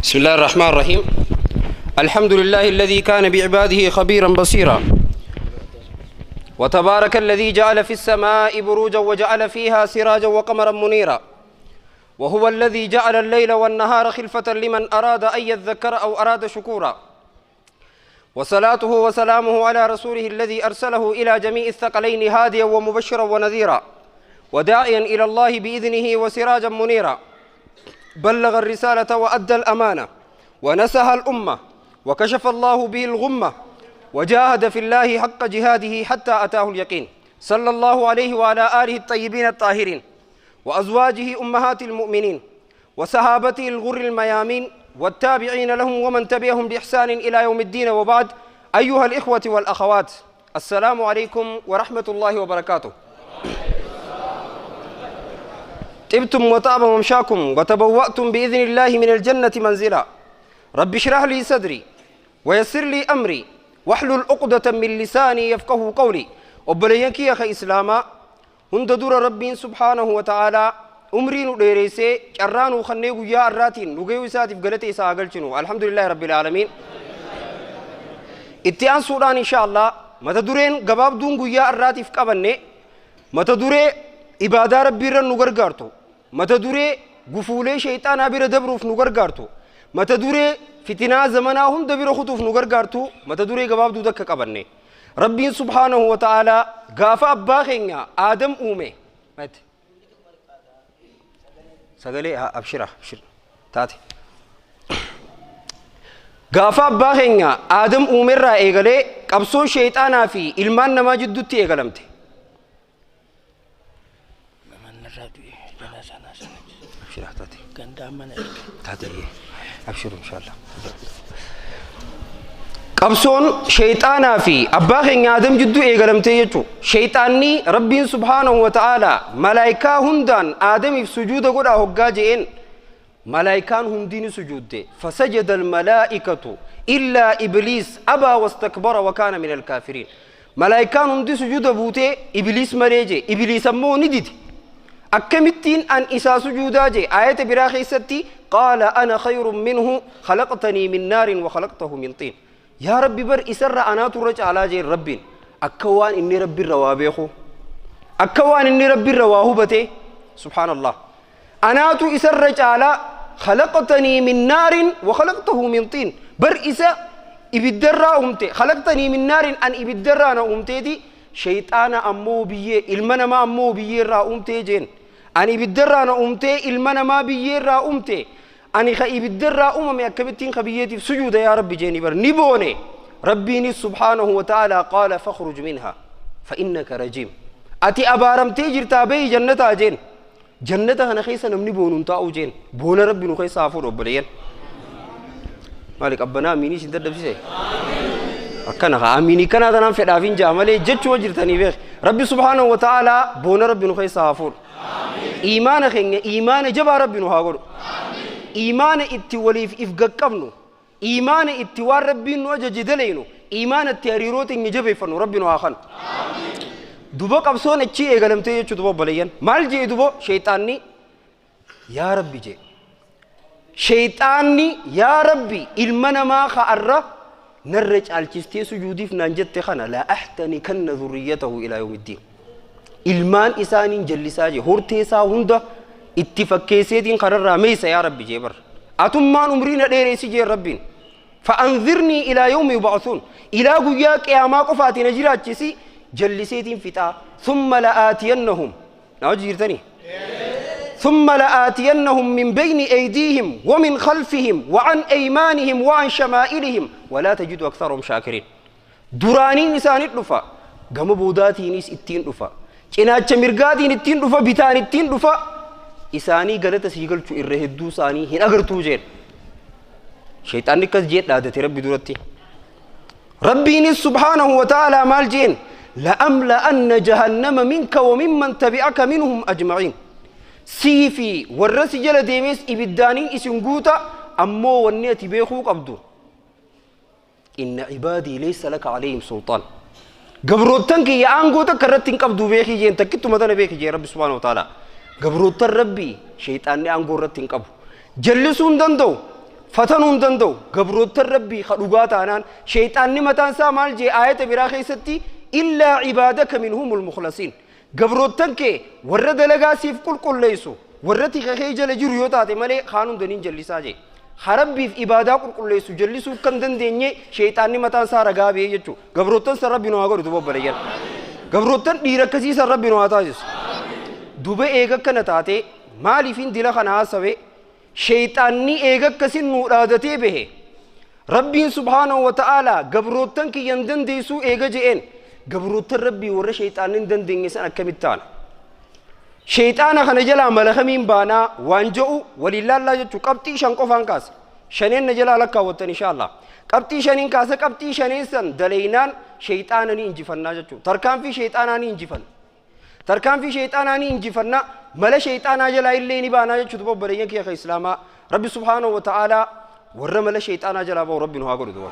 بسم الله الرحمن الرحيم. الحمد لله الذي كان بعباده خبيرا بصيرا، وتبارك الذي جعل في السماء بروجا وجعل فيها سراجا وقمرا منيرا، وهو الذي جعل الليل والنهار خلفة لمن أراد أن يذكر أو أراد شكورا، وصلاته وسلامه على رسوله الذي أرسله إلى جميع الثقلين هاديا ومبشرا ونذيرا وداعيا إلى الله بإذنه وسراجا منيرا. بلغ الرسالة وأدى الأمانة ونسها الأمة وكشف الله به الغمة وجاهد في الله حق جهاده حتى أتاه اليقين، صلى الله عليه وعلى آله الطيبين الطاهرين وأزواجه أمهات المؤمنين وصحابته الغر الميامين والتابعين لهم ومن تبعهم بإحسان إلى يوم الدين، وبعد. أيها الإخوة والأخوات، السلام عليكم ورحمة الله وبركاته. طبتم وطاب ممشاكم وتبوأتم بإذن الله من الجنة منزلا. رب اشرح لي صدري ويسر لي أمري واحلل عقدة من لساني يفقه قولي. Obboleeyyan kiyya ka Islaamaa, hunda dura Rabbiin subhaanahu wa ta'aalaa umrii nu dheereessee carraa nuu kannee guyyaa har'aatiin nu gahuu isaatiif galata isaa haa galchinu. Alhamdulillaahi rabbil aalamiin. Itti aansuudhaan, insha Allah, mata dureen gabaabduun guyyaa har'aatiif qabanne mata duree ibaadaa Rabbiirra nu gargaartu, mata duree gufuulee shayxaanaa bira dabruuf nu gargaartu, mata duree fitinaa zamanaa hunda bira kutuuf nu gargaartu, mata duree gabaabduu takka qabanne. Rabbiin subhaanahu wa ta'aalaa gaafa abbaa keenya Aadam uume, sagalee abshira abshira taate, gaafa abbaa keenya Aadam uumerraa eegalee qabsoon shayxaanaa fi ilmaan namaa jidduutti eegalamte. Namarraa du'e jala sana sana. Abshira taate. Gandaan mana erge. Taate, abshiru inshallah. Qabsoon shayxaanaa fi abbaa keenya Aadam jidduu eegalamtee jechuu. Shayxaanni Rabbiin subhaanahu wa ta'aalaa malaayikaa hundaan Aadamiif sujuuda godhaa hoggaa je'een, malaayikaan hundini sujuudde. فسجد الملائكة إلا إبليس أبى واستكبر وكان من الكافرين. Malaayikaan hundi sujuuda buutee Ibliis malee jee. Ibliis ammoo ni dide. Akkamittiin an isaa sujuudaa jee. Ayata biraa keessatti قال أنا خير منه خلقتني من نار وخلقته من طين. Yaa Rabbi, bar isarra anaatu irra caalaa jeen. Rabbiin akka waan inni Rabbi irra waa beeku, akka waan inni Rabbi irra waa hubate, subhaanallah, anaatu isarra caalaa. خلقتني من نار وخلقته من طين. Bar isa ibiddarraa uumte. خلقتني من نار, an ibiddarraa na uumteeti, shayxaana ammoo biyyee, ilma namaa ammoo biyyeerraa uumtee jeen. Ani ibiddarraa na uumtee, ilma namaa biyyeerraa uumte. Ani ka ibiddarraa uumame akkamittiin ka biyyeetiif sujuuda, yaa Rabbi jeeni? Bar ni boone. Rabbiinis subhaanahu wa ta'aalaa قال فاخرج منها فإنك رجيم. Ati abaaramtee jirtaa, bahi jannataa jeen. Jannata kana keessa namni boonu hin taa'u jeen. Boona Rabbi nu keessa haa fuudhu. Obboleeyyan, maali qabbanaa amiinii isin dadhabsise akkana haa amiinii kanaa tanaan fedhaafin jaa malee jechuma jirtanii beek. Rabbi subhaanahu wa ta'aalaa boona Rabbi nu keessa haa fuudhu. Iimaana keenya iimaana jabaa Rabbi nu haa godhu. Iimaana itti waliif if gaqqabnu, iimaana itti waan Rabbiin nu ajaje daleynu, iimaana itti hariiroo teenya jabeeffannu Rabbi nu haa kanu. Duba qabsoon achii eegalamtee jechuu. Duba obboleeyyan, maal jee dubo shayxaanni? Yaa Rabbi jee shayxaanni, yaa Rabbi, ilma namaa ka'arra narra caalchistee sujuudiif naan jette kana لأحتنكن ذريته إلى يوم الدين. Ilmaan isaaniin jallisaa jee. Hortee isaa hunda itti fakkeesseetiin kanarraa meeysa, yaa Rabbi jee. Bar atummaan umrii na dheereessi jee Rabbiin. فأنظرني إلى يوم يبعثون, ilaa guyyaa qiyaamaa qofaati na jiraachisi, jalliseetiin fixaa. ثم لآتينهم, na hojii jirtanii, ثم لآتينهم من بين أيديهم ومن خلفهم وعن أيمانهم وعن شمائلهم ولا تجد أكثرهم شاكرين. Duraaniin isaanit dhufa, gama boodaatiinis ittiin dhufa, cinaacha mirgaatiin ittiin dhufa, bitaan ittiin dhufa. Isaanii galata sii galchu irra hedduu isaanii hin agartuu jeen. Shayxaanni akkas jee dhaadate Rabbi duratti. Rabbiinis subhaanahu wa ta'aalaa maal jeen? لأملأن جهنم منك وممن تبعك منهم أجمعين. Sii fi warra si jala deemes ibiddaaniin isin guuta. Ammoo wanni ati beekuu qabdu, إن عبادي ليس لك عليهم سلطان. Gabroottan kiyya aangoo takka irratti hin qabdu beekii jeen. Takkituma tana beeki jeen Rabbi subhaanahu wa ta'aalaa. Gabroottan Rabbii shayxaanni aangoo irratti hin qabu, jallisuu hin danda'u. Fatanuu hin danda'u. Gabroottan Rabbii ka dhugaa taanaan sheyxaanni mataan isaa maal jee aayata biraa keessatti illaa cibaadaka minhumul mukhlasiin. Gabroottan kee warra dalagaa siif qulqulleessu warra tika kee jala jiru yoo taate malee kaan hunda niin jallisaa jee. Ka Rabbiif ibaadaa qulqulleessu jallisuu kan dandeenye sheyxaanni mataan isaa ragaa ba'ee jechuudha. Gabroottan san Rabbi nu haa godhu duba obboleeyyan. Gabroottan dhiira akkasii san Rabbi nu haa taasisu. Duba eega akkana taate maaliifin dila kana haasawe? Sheyxaanni eega akkasin nuu dhaadatee bahe Rabbiin subhaanahu wa ta'aalaa gabroottan kiyya hin dandeessuu eega je'een gabroottan Rabbii warra sheyxaanni hin dandeenye san akkamitti taana? Sheyxaana kana jalaa mala kamiin baanaa waan je'u waliin laallaa jechuu qabxii 5 qofaan kaasa. Shaneen na jalaa lakkaawwattan inshaa Allah. Qabxii shaniin kaasa qabxii shaneen san daleeynaan sheyxaana ni injifannaa jechuu. Tarkaanfii sheyxaanaa ni injifanna. Tarkaanfii sheyxaanaa ni injifanna, mala sheyxaanaa jalaa illee ni baanaa jechuudha duba obboleeyyan kiyya ka Islaamaa. Rabbi subhaanahu wa ta'aalaa warra mala sheyxaanaa jalaa bahu Rabbi nu haa godhu duba.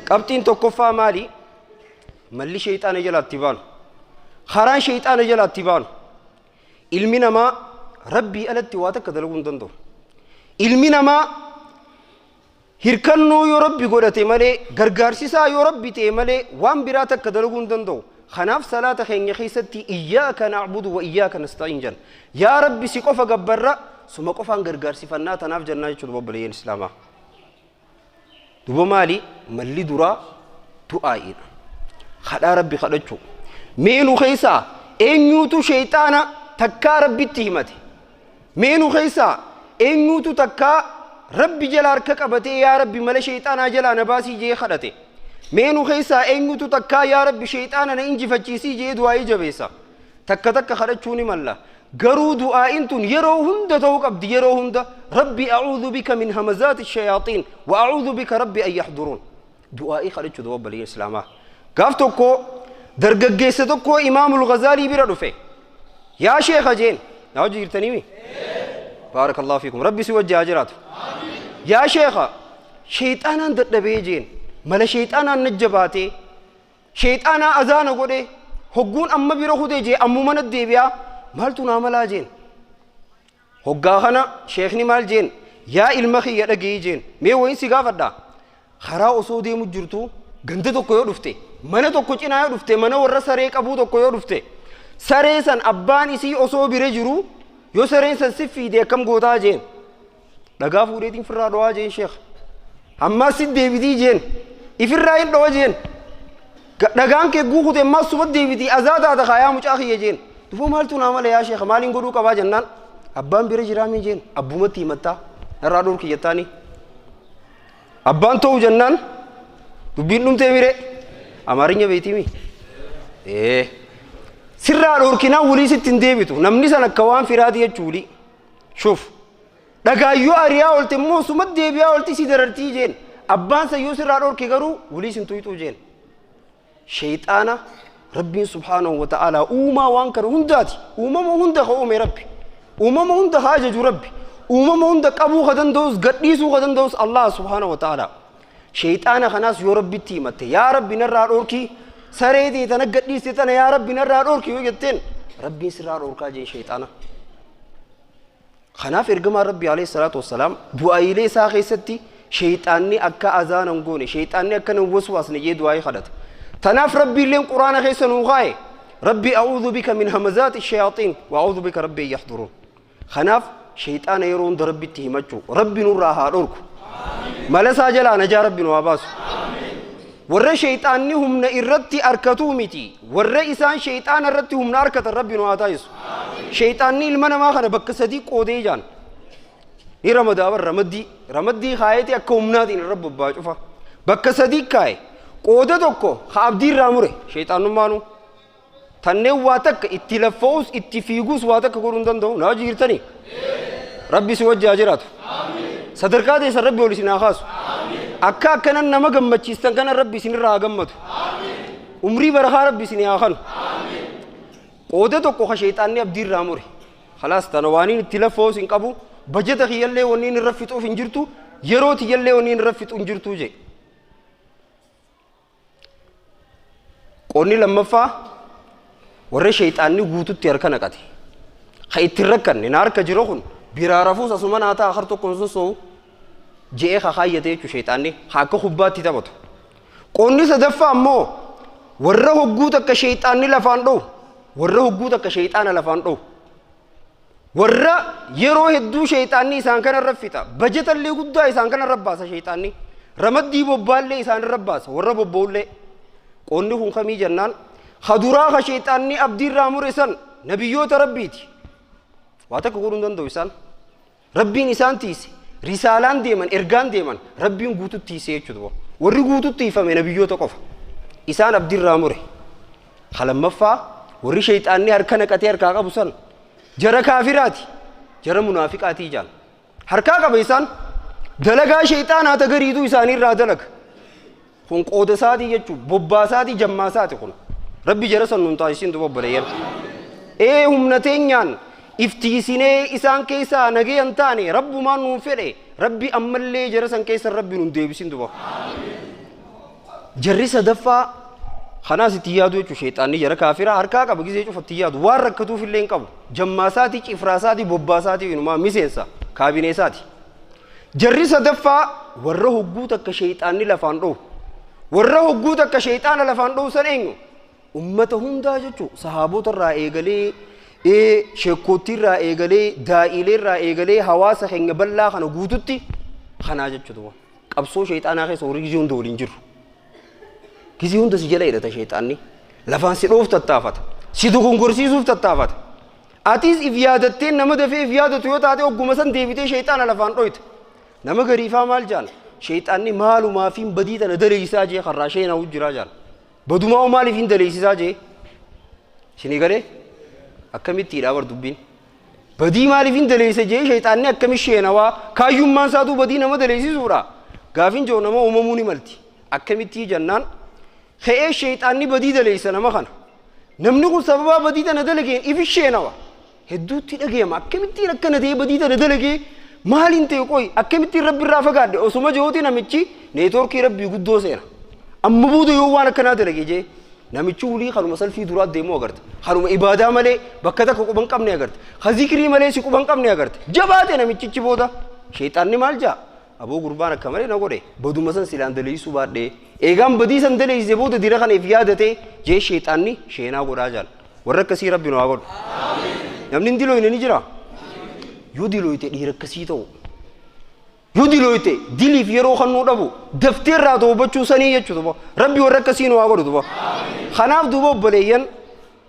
Qabxiin tokkoffaa maali? Malli sheyxaana jalaa itti baanu. Karaan sheyxaana jalaa itti baanu. Ilmi namaa Rabbii alatti waa takka dalaguu hin danda'u. Ilmi namaa Hirkannoo yoo Rabbi godhate malee, gargaarsi isaa yoo Rabbi ta'e malee waan biraa takka dalaguu hin danda'u. Kanaaf salaata keenya keessatti iyyaaka na'budu wa iyyaaka nasta'iin jenna. Yaa Rabbi si qofa gabbarra, suma qofaan gargaarsifannaa tanaaf jennaa jechuudha obboleeyyan Islaamaa. Duba maali? Malli duraa du'aa'iidha. Kadhaa Rabbi kadhachuu. Mee nu keessaa eenyuutu sheeyxaana takkaa Rabbitti himate? Mee nu keessaa eenyuutu takkaa Rabbi jala harka qabatee yaa Rabbi mala sheeyxaanaa jalaa na baasii je'ee kadhate? Mee nu keessaa eenyutu takkaa yaa Rabbi sheeyxaana na injifachiisii je'ee du'aa'ii jabeessa? Takka takka kadhachuu ni malla. Garuu du'aa'iin tun yeroo hunda ta'uu qabdi yeroo hunda Rabbi a'uudhu bika min hamazaati shayaaxiin wa a'uudhu bika Rabbi an yahduruun. Du'aa'ii kadhachuu du'a obboleeyyan Islaamaa. Gaaf tokko dargaggeessa tokko Imaamul Ghazaalii bira dhufe. Yaa sheekha jeen. Na wajji jirtaniimi? Baarakallahu fiikum. Rabbi si wajji haa jiraatu. Yaa sheekha sheexaanaan dadhabee jeen. Mala sheexaanaan na jabaatee. Sheexaanaa azaana godhee. Hogguun amma bira kutee jee ammuma na deebi'aa. Maaltu naa malaa jeen. Hoggaa kana sheekni maal jeen? Yaa ilma kiyya dhageeyi jeen. Mee wayin si gaafadha. Karaa osoo deemu jirtu ganda tokko yoo dhufte, mana tokko cinaa yoo dhufte, mana warra saree qabuu tokko yoo dhufte, saree san abbaan isii osoo bira jiru yoo sareen san si fiide akkam gootaa jeen. Dhagaa fuudheetiin firraa dhowaa jeen sheekh. Ammaas si deebitii jeen. Ifirraa hin dhowa jeen. Dhagaan kee guukute ammaas suma deebitii azaa taata kaa yaa mucaa kiyya jeen. Duba maaltu naa mala yaa sheekha maaliin godhuu qabaa jennaan abbaan bira jiraamii jeen abbumatti himattaa narraa dhorki jettaanii. Abbaan ta'uu jennaan dubbiin dhumtee mire Amaarinya beektiimi. Ee sirraa dhorkinaan wulii sitti hin deebitu namni san akka waan firaati jechuu wulii. Shuf dhagaayyoo ari'aa oolte immoo suma deebi'aa oolti si darartii jeen abbaan san yoo sirraa dhorke garuu wulii sin tuyxuu jeen. Sheyxaana Rabbiin subhaanahu wa ta'aalaa uumaa waan kana hundaati. Uumama hunda ka uume Rabbi. Uumama hunda ka ajaju Rabbi. Uumama hunda qabuu ka danda'us gadhiisuu ka danda'us Allah subhaanahu wa ta'aalaa. Sheyxaana kanaas yoo Rabbitti himatte yaa Rabbi narraa dhorkii saree tee tana gadhiiste tana yaa Rabbi narraa dhorki yoo jetteen Rabbiin sirraa dhorkaa jeen sheyxaana. Kanaaf ergamaan Rabbii alayhi salaatu wassalaam du'aayilee isaa keessatti sheyxaanni akka azaana hin goone, sheyxaanni akka nan waswaasne jee du'aayii kadhata. Tanaaf Rabbiilleen Quraana keessa nuu kaaye Rabbi a'uudhu bika min hamazaati shayaaxiin wa a'uudhu bika Rabbi an yahduruun. Kanaaf sheyxaana yeroo hunda Rabbitti himachuu Rabbi nurraa haa dhorku. Mala isaa jalaa najaa Rabbi nu haa baasu. Warra sheyxaanni humna irratti arkatuu miti, warra isaan sheyxaana irratti humna arkatan Rabbi nu haa taasisu. Sheyxaanni ilma namaa kana bakka sadii qoodee jaan. Ni ramadaa bar ramaddii. Ramaddii kaayeeti akka humnaatiin irra bobbaa cufa. Bakka sadii kaaye. Qooda tokko ka abdii irraa mure sheyxaannummaanuu. Tanneen waa takka itti laffa'us itti fiigus waa takka godhuu hin danda'u. Na wajji jirtanii? Rabbi si wajji haa jiraatu. Sadarkaa teessan Rabbi ol isin haa kaasu. Akka akkanan nama gammachiistan kana Rabbi isinirraa haa gammadu. Umrii barakaa Rabbi isin haa kanu. Qooda tokko ka sheexaanni abdii irraa mure. Khalaas tana waaniin itti laffa'us hin qabu. Bajata kiyyallee wanniin irra fixuuf hin jirtu. Yeroo tiyyallee wanniin irra fixu hin jirtu jee. Qoonni lammaffaa warra sheeyxaanni guututti harka naqate. Ka itti hin rakkanne na harka jira kun biraa rafuus asuma naa ta'a har tokko hin sossoo'u. Je'ee kakaayyate jechuudha sheexaanni akka kubbaatti taphatu. Qoonni sadaffaa ammoo warra hogguu takka sheexaanni lafaan dho'u, warra hogguu takka sheexaana lafaan dho'u. Warra yeroo hedduu sheexaanni isaan kanarra fixa. Bajetallee guddaa isaan kanarra baasa sheexaanni. Ramaddii bobbaallee isaanirra baasa warra bobba'ullee. Qoonni kun kamii jennaan kaduraa ka sheexaanni abdiirraa mure san nabiyyoota rabbiiti. Waa takka godhuu hin danda'u isaan. Rabbiin isaan tiise. Risaalaan deeman, ergaan deeman, rabbiin guututti tiisee jechuudha. Warri guututti tiifame nabiyyoota qofa. Isaan abdiirraa mure. Lammaffaa warri sheexaanni harka naqatee harkaa qabu san jara kaafiraati. Jara munaafiqaatii jaan. Harkaa qaba isaan. Dalagaa sheexaanaa tagariitu isaaniirraa dalaga. Kun qooda isaatii jechuudha. Bobbaa isaatii jammaa isaati kun. Rabbi jara san nuun taasisin duba obboleeyyan. Ee humna teenyaan iftiisinee isaan keessaa nagee hin taane rabbumaan nuun fedhe rabbi ammallee jara san keessa rabbi nuun deebisin duba. Jarri sadaffaa kanaas itti yaadu jechuudha sheexaanni jara kaafiraa harkaa qaba gisee cufa itti yaadu waan rakkatuuf illee hin qabu. Jammaa isaatii cifraa isaatii bobbaa isaatii inumaa miseensa kaabinee isaati. Jarri sadaffaa warra hogguu takka sheexaanni lafaan dho'u. Warra hogguu takka sheexaana lafaan dho'u san eenyu? Ummata hundaa jechuudha. Sahaabota irraa eegalee, sheekkoottii irraa eegalee, daa'iilee irraa eegalee hawaasa keenya bal'aa kana guututti kanaa jechuudha. Qabsoo sheexaanaa keessa warri gizee hunda waliin jiru. Gizee hunda si jala hidhata sheexaanni. Lafaan si dhoof tattaafata. Si dogongorsiisuuf tattaafata. Atis if yaadattee nama dafee if yaadatu yoo taate ogguma san deebitee sheexaana lafaan dhoyta. Nama gariifaa maal jaan? Sheexaanni maalumaaf hin badii tana daleeysaa jee karraa sheenaa jiraa jaan. Badumaa maaliif hin daleeysisaa jee? Isinii galee? Akkamittiidha bar dubbiin? Badii maaliif hin daleeysa jee sheexaanni akkami sheenawaa? Kaayyummaan isaatuu badii nama daleeysisuudha. Gaafin jiru nama uumamuu ni malti. Akkamittii jennaan ka'ee sheexaanni badii daleeysa nama kana. Namni kun sababaa badii tana dalageen ifi sheenawa. Hedduutti dhagayama. Akkamittiin akkana ta'ee badii tana dalagee maaliin ta'e qoy akkamittiin rabbi irraa fagaadhe osuma jiruuti namichi neetwoorkii rabbii guddoo seena. Amma booda yoo waan akkanaa dalage jee namichi wulii kanuma salfii duraa deemuu agarta. Kanuma ibaadaa malee bakka takka quban qabne agarta. Ka zikrii malee si quban qabne agarta. Jabaate namichichi booda. Sheexaanni maal jaa? Aboo gurbaan akka malee na godhe baduma san silaan daleessuu baadhee eegaan badii san daleessise booda dira kana if yaadate jee sheexaanni sheenaa godhaa jaal. Warra akkasii rabbi nu haa godhu. Namni hin dilooyne ni jira. Yoo dilooyte dhiira akkasii ta'u. Yoo dilooyte diliif yeroo kan nuu dhabu daftee irraa toobachuu sanii jechuudha duba. Rabbi warra akkasii nu haa godhu duba. Kanaaf duuba obboleeyyan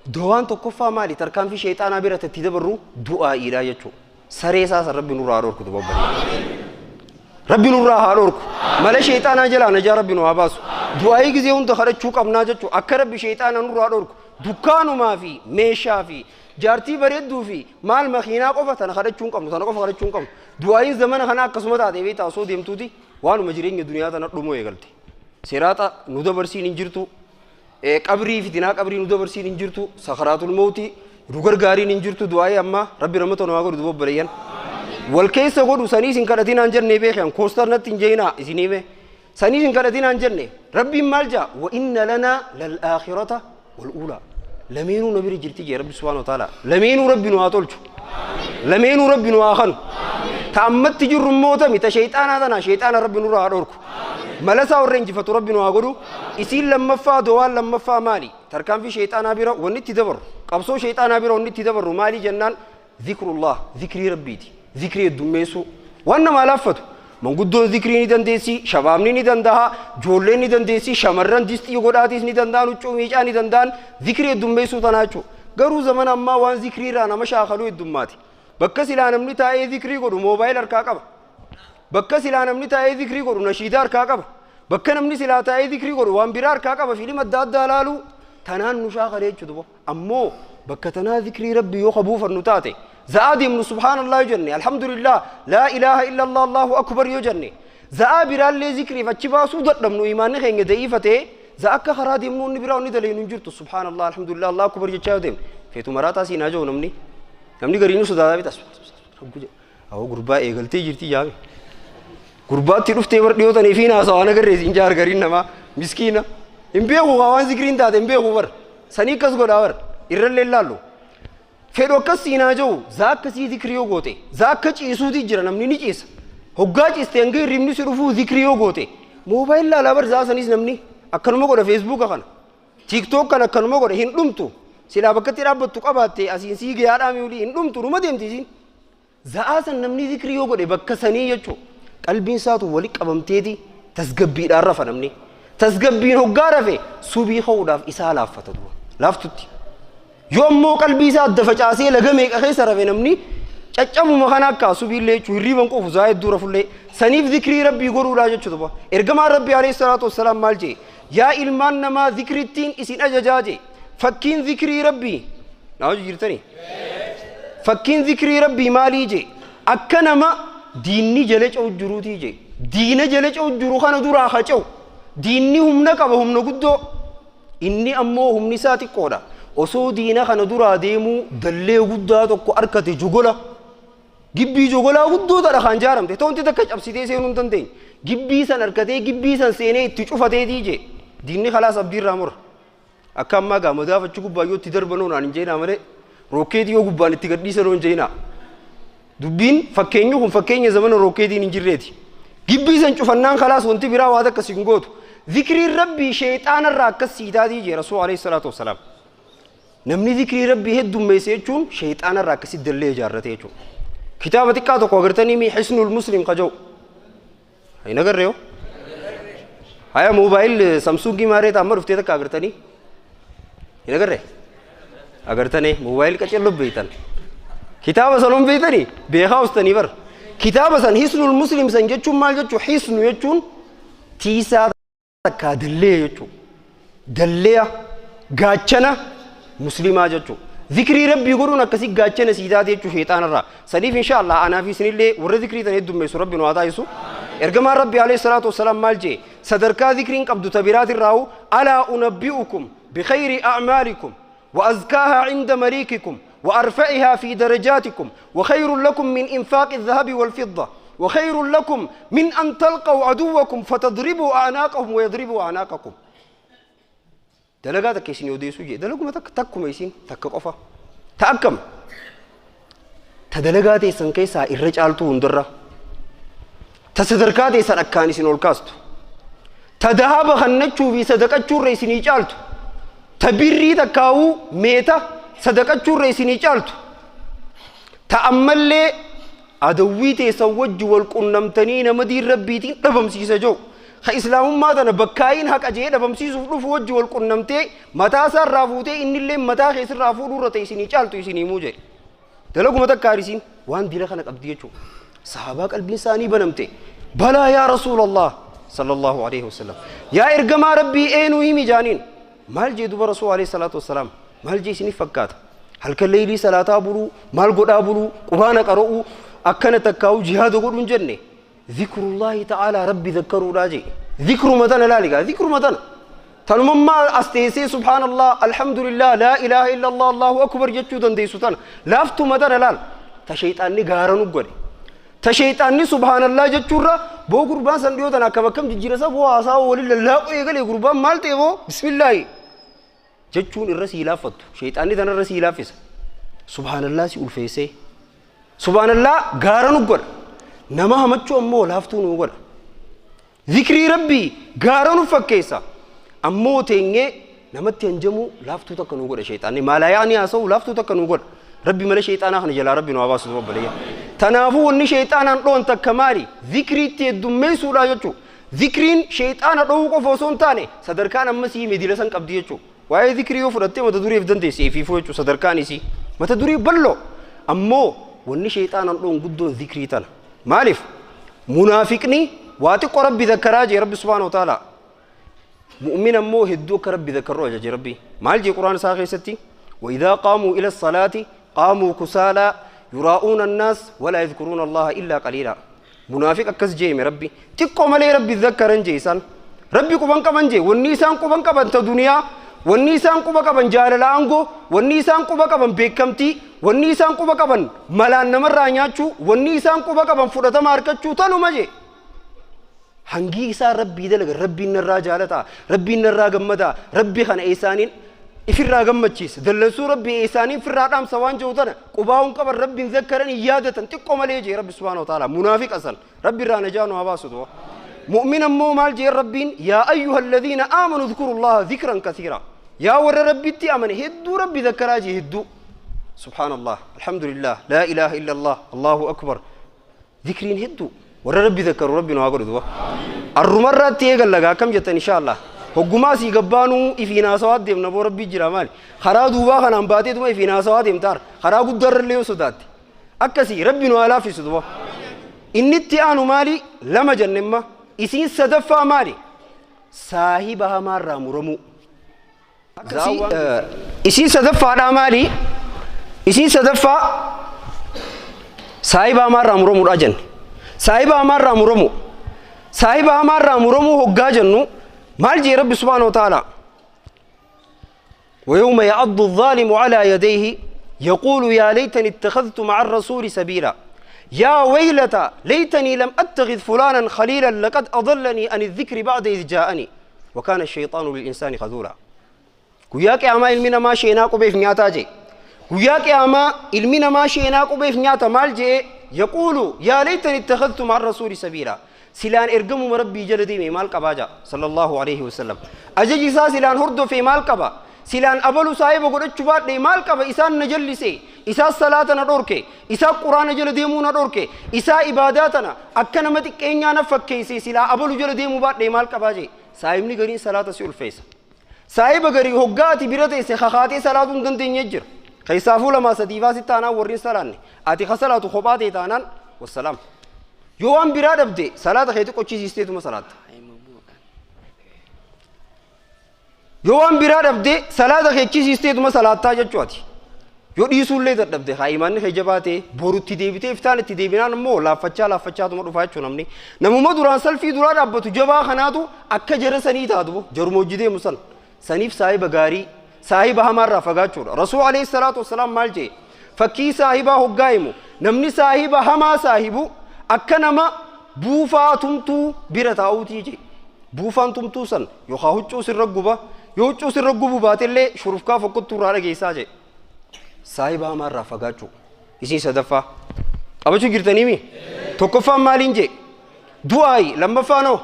dawaan tokkoffaa maali? Tarkaanfii sheexaanaa bira itti dabarru du'aa'iidha jechuudha. Saree isaa san rabbi nurraa haa dhorku duba obboleeyyan. Rabbi nurraa haa dhorku. Mala sheexaanaa jalaa najaa rabbi nu haa baasu. Du'aa'ii gizee hunda kadhachuu qabnaa jechuudha. Akka rabbi sheexaana nurraa dhorku. Dukkaanumaa fi meeshaa fi jaartii bareedduu fi maal makiinaa qofa tana kadhachuu hin qabnu tana qofa kadhachuu hin qabnu. Du'aa'iin zamana kana akkasuma taatee beektaa osoo deemtuuti waanuma jireenya duniyaa tana dhumuu eegalte. Siraaxa nu dabarsiin hin jirtu. Qabrii fitinaa qabrii nu dabarsiin hin jirtu. Sakaraatul mawtii nu gargaariin hin jirtu du'aa'ii amma rabbi ramata nu haa godhu duba obboleeyyan. Wal keessa godhu sanii isin kadhatinaan jennee beekan koostar natti hin jeenaa isinii mee. Sanii isin kadhatinaan jenne rabbiin maal jaa wa inna lanaa lal aakhirata wal uulaa. Lameenuu na bira jirti jee rabbi subhaanahu wa ta'ala. Lameenuu rabbi nu haa tolchu. Lameenuu rabbi nu haa kanu. Ta ammatti jirru immoo tami ta sheexaanaa tana sheexaana rabbi nurraa haa dhorku. Malasaa warra injifatu rabbi nu haa godhu. Isiin lammaffaa dawaan lammaffaa maali? Tarkaanfii sheexaanaa bira wanni itti dabarru. Qabsoo sheexaanaa bira wanni itti dabarru maali jennaan zikrullah zikrii rabbiiti. Zikrii heddummeessuu. Waan namaa laaffatu. Manguddoon zikrii ni dandeessi, shabaabni ni danda'a, ijoolleen ni dandeessi, shamarran distii godhaatiis ni danda'an, huccuu miicaa ni danda'an, zikrii heddummeessuu tanaa jechuudha. Garuu zamana ammaa waan zikrii irraa nama shaakaluu heddummaati. Bakka silaa namni taa'ee zikrii godhu moobaayil harkaa qaba. Bakka silaa namni taa'ee zikrii godhu nashiidaa harkaa qaba. Bakka namni silaa taa'ee zikrii godhu waan biraa harkaa qaba fiilima adda addaa laaluu tanaan nu shaakalee jechuudha. Ammoo bakka tanaa zikrii rabbi yoo kabuufannu taate za'aa deemnu subhaanallah yoo jenne alhamdulillah laa ilaaha illallah allahu akbar yoo jenne za'aa biraallee zikriif achi baasuu dadhabnu imaanni keenya da'iifa ta'e za'a akka karaa deemnu inni biraa inni daleenu hin jirtu subhaanallah alhamdulillah allahu akbar jechaa yoo deemne feetu maraataa siinaa jiru namni namni gariinuu sodaataa bitas awwa gurbaa eegaltee jirti jaame gurbaatti dhuftee bar dhiyootanii fi haasawaan agarree siin jaar gariin namaa miskiina hin beeku waan zikriin taate hin beeku bar sanii akkas godhaa bar irrallee laallu fedhu akkas siinaa jiru zaa akkasii zikrii yoo goote zaa akka ciisuuti jira namni ni ciisa Hoggaa ciiste hanga hirribni si dhufuu zikrii yoo goote, moobaayil laalaa bar zaa sanis namni akkanuma godha. Feesbuuka kana, TikTok kana akkanuma godha. Hin dhumtu. Silaa bakka itti dhaabbattu qabaatte asiin sii gayaadhaa mi'uulii hin dhumtu, dhuma deemti isiin. Za'aa san namni zikrii yoo godhe bakka sanii jechuu qalbiin isaatu wali qabamteeti tasgabbiidhaan rafa. Namni tasgabbiin hoggaa rafe subii ka'uudhaaf isaa laaffata duba laaftutti. Yoo ammoo qalbii isaa adda facaasee laga meeqa keessa rafe, namni caccabuma kana akka subiillee jechuu hirriiban qofu zaa hedduu rafullee. Saniif zikrii Rabbii godhuudhaa jechuu duba. Ergamaan Rabbii alayhi salaatu wassalaam maal jee? Yaa ilmaan namaa, zikrittiin isin ajajaa jee. Fakkiin zikrii Rabbii naa hojii jirtanii, fakkiin zikrii Rabbii maalii jee? Akka nama diinni jala ce'u jiruutii jee. Diina jala ce'u jiru kana duraa ha ce'u. Diinni humna qaba, humna guddoo, inni ammoo humni isaa xiqqoodha. Osoo diina kana duraa deemuu dallee guddaa tokko arkate, jogola gibbii jogolaa guddoo tadha kan jaaramte ta'unti takka cabsitee seenuu hin dandeenye, gibbii san arkatee gibbii san seenee itti cufateetii jee, diinni khalaas abdiirraa mura. Akka ammaa gaa madaafachi gubbaa yoo itti darbanoo naan hin jeenaa malee, rookeetii yoo gubbaan itti gadhiisanoo hin jeenaa. Dubbiin fakkeenyi kun fakkeenya zamana rookeetiin hin jirreeti. Gibbii san cufannaan khalaas wanti biraa waa takka sin gootu. Zikriin Rabbii sheexaanarraa akkas sii taatii jee Rasuul alayhi salaatu wassalaam. Namni zikrii Rabbii heddummeesse jechuun sheexaanarraa akkasitti dallee ijaarrate jechuudha. Kitaaba xiqqaa tokko agartanii mi, Hisnul Muslim ka jedhu? Hin agarree yoo? Haya, moobaayil Samsungii maaree amma dhuftee takka agartanii? Hin agarree? Agartanii moobaayil qacello beeytan. Kitaaba san beeytanii? Beekaa ustanii bar. Kitaaba san, Hisnul Muslim san jechuun maal jechuu? Hisnu jechuun tiisaa takkaa dallee jechuu. Dallee gaachana muslimaa jechuu. Zikrii Rabbii godhuun akkasii gaachana sii taate jechuu sheexaanarraa. Saniif insha Allah anaa fi isinillee warra zikrii tan heddummeessu Rabbi nu haa taasisu. Ergamaan Rabbi alayhi salaatu wassalaam maal jee? Sadarkaa zikriin qabdu ta biraatirraa'u: alaa unabbi'ukum bikhayri a'maalikum وأزكاها عند مليككم وأرفعها في درجاتكم وخير لكم من إنفاق الذهب والفضة وخير لكم من أن تلقوا عدوكم فتضربوا أعناقهم ويضربوا أعناقكم؟ Dalagaa takka isin odeessuu jee. Dalaguma takka, takkuma isin takka qofa. Ta akkam? Ta dalagaa teessan keessaa irra caaltuu hundarra, ta sadarkaa teessan akkaan isin ol kaastu, ta dahaba kannachuu fi sadaqachuurra isinii caaltu, ta birrii takkaawuu meeta sadaqachuurra isinii caaltu, ta ammallee adawwii teessan wajji wal qunnamtanii nama diin Rabbiitiin dhabamsiisa jiru ka islaamummaa tana bakkaayiin haqa jee dhabamsiisuuf dhufu wajji wal qunnamtee mataa isaa irraa fuutee innillee mataa keessirraa fuudhuurra ta'e isinii caaltu isinii himuu jedhe. Dalaguma takka harisiin waan dila kana qabdi jechuudha. Sahabaa qalbiin isaanii banamte. Balaa yaa Rasuulallah sallallahu alaihi wasallam. Yaa ergamaa Rabbii, eenyu himi jaaniin. Maal jee duba Rasuul alayhi salaatu wassalaam? Maal jee isiniif fakkaata? Halkan leeylii salaataa buluu, maal godhaa buluu, quraana qara'uu, akkana takkaa'uu, jihaada godhuun jenne. Zikrullaahi ta'aalaa, Rabbi zakkaruudhaa jee. Zikruma tana laali gaa, zikruma tana. Tanumammaa as teessee subhaanallah, alhamdulillah, laa ilaaha illallah, allahu akbar jechuu dandeessu tana. Laaftuma tana laal. Ta sheexaanni gaara nu godhe. Ta sheexaanni subhaanallah jechuurra boo gurbaan san dhiyoo tana akkam akkam jijjiira isa boo, haasaa waliin lallaaquu eegalee, gurbaan maal ta'e boo, bismillaahi jechuun irra sii laaffattu. Sheexaanni tana irra sii laaffisa. Subhaanallah si ulfeessee. Subhaanallah gaara nu godha. Nama hamachuu ammoo laaftuu nu godha. Zikrii Rabbii gaara nu fakkeessa. Ammoo teenyee namatti hanjamuu laaftuu takka nu godha sheexaanni. Maalaa yaa'anii haasa'uu laaftuu takka nu godha. Rabbi malee sheexaanaa kana jalaa Rabbi nu haa baasu obboleeyya. Tanaafuu wanni sheexaanaan dhoon takka maali? Zikriitti heddummeessuudha jechuudha. Zikriin sheexaana dhoowuu qofa osoo hin taane sadarkaan ammasii medila san qabdi jechuudha. Waa'ee zikrii yoo fudhattee mata dureef dandeesse ifiifuu jechuudha sadarkaan isii. Mata duree bal'oo. Ammoo wanni sheexaanaan dhoon guddoon zikrii tana. Maaliif? Munaafiqni waa xiqqoo Rabbi zakkaraa jee Rabbi subhaanahu wa ta'ala. Mu'min ammoo hedduu akka Rabbi zakkarru ajaje Rabbi. Maal jee Quraan isaa keessatti? وإذا قاموا إلى الصلاة قاموا كسالى يراءون الناس ولا يذكرون الله إلا قليلا. Munaafiq akkas jeeme Rabbi. Xiqqoo malee Rabbi zakkaran jee isaan. Rabbi quban qaban jee. Wanni isaan quban qaban ta duniyaa. Wanni isaan quba qaban jaalala aangoo. Wanni isaan quba qaban beekamtii. Wanni isaan quba qaban malaan namarraa nyaachuu. Wanni isaan quba qaban fudhatama harkachuu tanuma jee. Hangii isaan Rabbii dalagan, Rabbiin narraa jaalataa, Rabbiin narraa gammadaa, Rabbi kana isaaniin Ifirraa gammachiisa. Dallansuu Rabbii eessaanii ifirraa dhaamsa waan jiru tana qubaa'uun qaban, Rabbiin zakkaran hin yaadatan xiqqoo malee jee Rabbi subhaanahu wa ta'ala. Munaafiqa san Rabbi irraa najaa nu haa baasu du'a. Mu'min ammoo maal jee Rabbiin? Yaa ayyuha alladhiina aamanu dhkurullaha dhikran kathiira. Yaa warra Rabbitti amane, hedduu Rabbi zakkaraa jee. Hedduu subhaanallah, alhamdulillah, laa ilaaha illa Allah, Allahu akbar, zikriin hedduu. Warra Rabbi zakkaru Rabbi nu haa godhu du'a. Arrumarraatti eegalla akkam jettan? Insha Allah hoggumaa sii gabbaanuu ifiin haasawaa deemna. Boo Rabbi jira, maali karaa duubaa kanaan baateetuma ifiin haasawaa deemtaar, karaa guddaarrallee yoo sodaatte akkasii. Rabbi nu haa laaffisu duba. Inni itti aanu maali? Lama jennemma. Isiin sadaffaa maali? Saahiba hamaarraa muramuu. Akkasii isiin sadaffaadhaa maali? Isiin sadaffaa saahiba hamaarraa muramuudha jenne. Saahiba hamaarraa muramu, saahiba hamaarraa muramuu hoggaa jennu maal jee Rabbi subhaanahu wa ta'ala? ويوم يعض الظالم على يديه يقول يا ليتني اتخذت مع الرسول سبيلا يا ويلتى ليتني لم أتخذ فلانا خليلا لقد أضلني عن الذكر بعد إذ جاءني وكان الشيطان للإنسان خذولا. Guyyaa qiyaamaa ilmi namaa sheenaa qubeef nyaataa jee. Guyyaa qiyaamaa ilmi namaa sheenaa qubeef nyaata. Maal jee? يقول يا ليتني اتخذت مع الرسول سبيلا. Silaan ergamuma Rabbii jala deeme maal qabaa jaa, sallallahu alaihi wasallam. Ajaji isaa silaan hordofee maal qaba? Silaan abalu saahiba godhachuu baadhee maal qaba? Isaan na jallise, isaa salaata na dhorke, isaa Quraana jala deemuu na dhorke, isaa ibaadaa tana akka nama xiqqeenyaa na fakkeesse. Silaa abalu jala deemuu baadhee maal qabaa jee. Saahibni gariin salaata si ulfeessa. Saahiba garii hoggaa ati bira teesse kakaatee salaatuu hin dandeenye jira. Keessaafuu lamaa sadiifaa si taanaan warri hin salaanne, ati ka salaatu kophaa ta'e taanaan, wassalaam. Yoo waan biraa dhabde salaata keetti qochisiisteetuma salaatta. Yoo waan biraa dhabde salaata kee chisiisteetuma salaattaa jechuu ati. Yoo dhiisuullee dadhabde, haa imaanni kee jabaatee borutti deebitee iftaan itti deebinaan immoo laaffachaa laaffachaatuma dhufaa jechuu namni. Namuma duraan salfii duraa dhaabbatu jabaa kanaatu akka jara sanii taatu, jaruma hojii deemu san. Saniif saahiba gaarii saahiba hamaarraa fagaachuudha. Rasuul alayhi salaatu wassalaam maal jee? Fakkii saahibaa hoggaa himu, namni saahiba hamaa saahibu akka nama buufaa tumtuu bira taa'uutii jee. Buufaan tumtuu san yookaan huccuu sirra guba, yoo huccuu sirra gubu baatellee shurufkaa fokkottuu irraa dhageessaa jee. Saahiba hamaarraa fagaachuu. Isiin sadaffaa. Qabachuu jirtaniimi? Tokkoffaan maaliin jee? Du'aayi. Lammaffaanoo?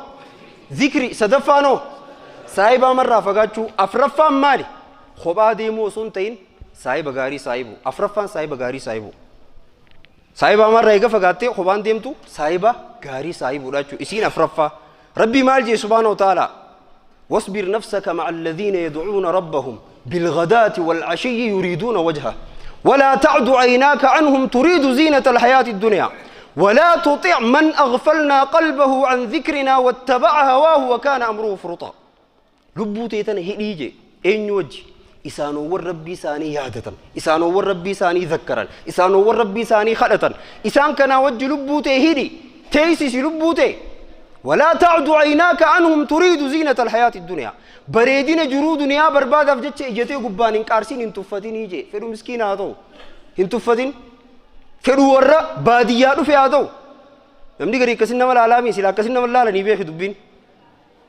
Zikri. Sadaffaanoo? Saahiba hamarraa fagaachuu. Afraffaan maali? Kophaa deemuu osoo hin ta'in saahiba gaarii saahibu. Afraffaan saahiba gaarii saahibu. Saahiba hamarraa eega fagaattee kophaan deemtu saahiba gaarii saahibuudha jechuudha. Isiin afraffaa. Rabbi maal jee subhaanahu wa ta'ala? واصبر نفسك مع الذين يدعون ربهم بالغداة والعشي يريدون وجهه ولا تعد عيناك عنهم تريد زينة الحياة الدنيا ولا تطع من أغفلنا قلبه عن ذكرنا واتبع هواه وكان أمره فرطا. Lubbuu teetana hidhii jee. Eenyu wajji? Isaanowwan Rabbii isaanii yaadatan, isaanowwan Rabbii isaanii zakkaran, isaanowwan Rabbii isaanii kadhatan, isaan kanaa wajji lubbuu tee hidhi, teessisi lubbuu tee. ولا تعد عيناك عنهم تريد زينة الحياة الدنيا. Bareedina jiruu duniyaa barbaadaaf jecha ijatee gubbaan hin qaarsin, hin tuffatin jee. Fedhu miskiina haa ta'u hin tuffatin, fedhu warra baadiyyaa dhufe haa ta'u. Namni garii akkasin nama laalaami, sila akkasin nama laalanii beeki dubbiin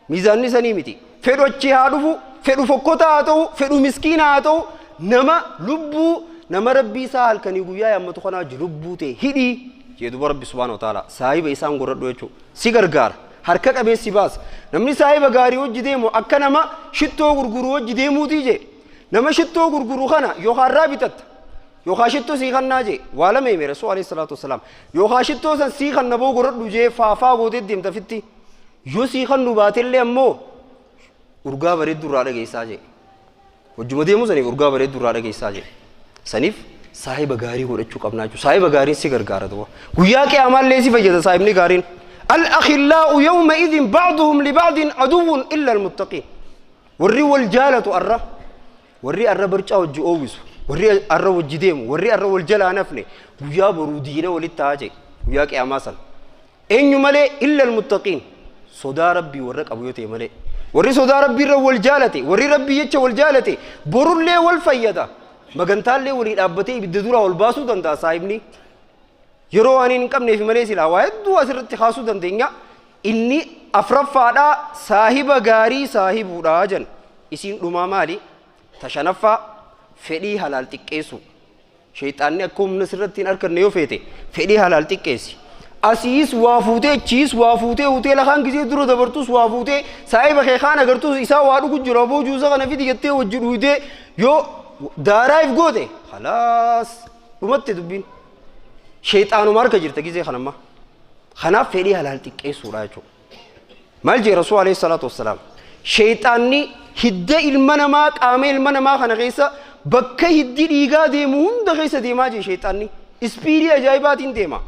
miizaanni sanii miti. Fedhu achi haa dhufu, fedhu fokkotaa haa ta'u, fedhu miskiina haa ta'u, nama lubbuu nama Rabbii isaa halkanii guyyaa yaammatu kanaa wajji lubbuu ta'e hidhii jee duba Rabbi subhaanahu wa ta'ala. Saahiba isaan godhadhu jechuudha. Si gargaara, harka qabeessi baasa. Namni saahiba gaarii wajji deemu akka nama shittoo gurguru wajji deemuutii jee. Nama shittoo gurguru kana yookaan irraa bitatta yookaan shittoo sii kannaa jee. Waa lama hime Rasuul alayhi salaatu wasalaam. Yookaan shittoo san sii kanna boo godhadhu jee, faafaa gootee deemta fitti. Yoo sii kannu baatellee ammoo urgaa bareedduu irraa dhageessaa jee. Wajjuma deemuu saniif urgaa bareedduu irraa dhageessaa jee. Saniif saahiba gaarii godhachuu qabnaa jechuudha. Saahiba gaariin si gargaara duba. Guyyaa qiyamaallee si fayyada saahibni gaariin. الأخلاء يومئذ بعضهم لبعض عدو إلا المتقين. Warri wal jaalatu arra, warri arra barcaa wajji oowwisu, warri arra wajji deemu, warri arra wal jalaa nafne guyyaa boruu diina walitti ta'aa jee guyyaa qiyamaa san. Eenyu malee? إلا المتقين. Sodaa Rabbii warra qabu yoo ta'e malee. Warri sodaa Rabbii irra wal jaalate, warri Rabbii jecha wal jaalate borullee wal fayyada. Magantaallee walii dhaabbatee ibidda duraa ol baasuu danda'a saahibni. Yeroo waan hin qabneef malee silaa waa hedduu asirratti kaasuu dandeenya. Inni afraffaadhaa saahiba gaarii saahibuudhaa jan. Isiin dhumaa maali? Ta shanaffaa, fedhii halaal xiqqeessuu. Sheyxaanni akka humna sirratti hin arkanne yoo feete fedhii halaal xiqqeessi. Asiis waa fuutee achiis waa fuutee hoteela kaan gisee dura dabartus waa fuutee saahiba kee kaan agartus isaa waa dhugu jira aboo juusa kana fidi jettee wajji dhuydee yoo daaraa if goote khalaas dhumatte dubbiin. Sheyxaanuma harka jirta gisee kanamma. Kanaaf fedhii halaal xiqqeessuudha jechuudha. Maal jee Rasuul alayhi salaatu wassalaam? Sheyxaanni hidda ilma namaa qaama ilma namaa kana keessa bakka hiddi dhiigaa deemu hunda keessa deemaa jee sheyxaanni. Ispiidii ajaa'ibaatiin deema.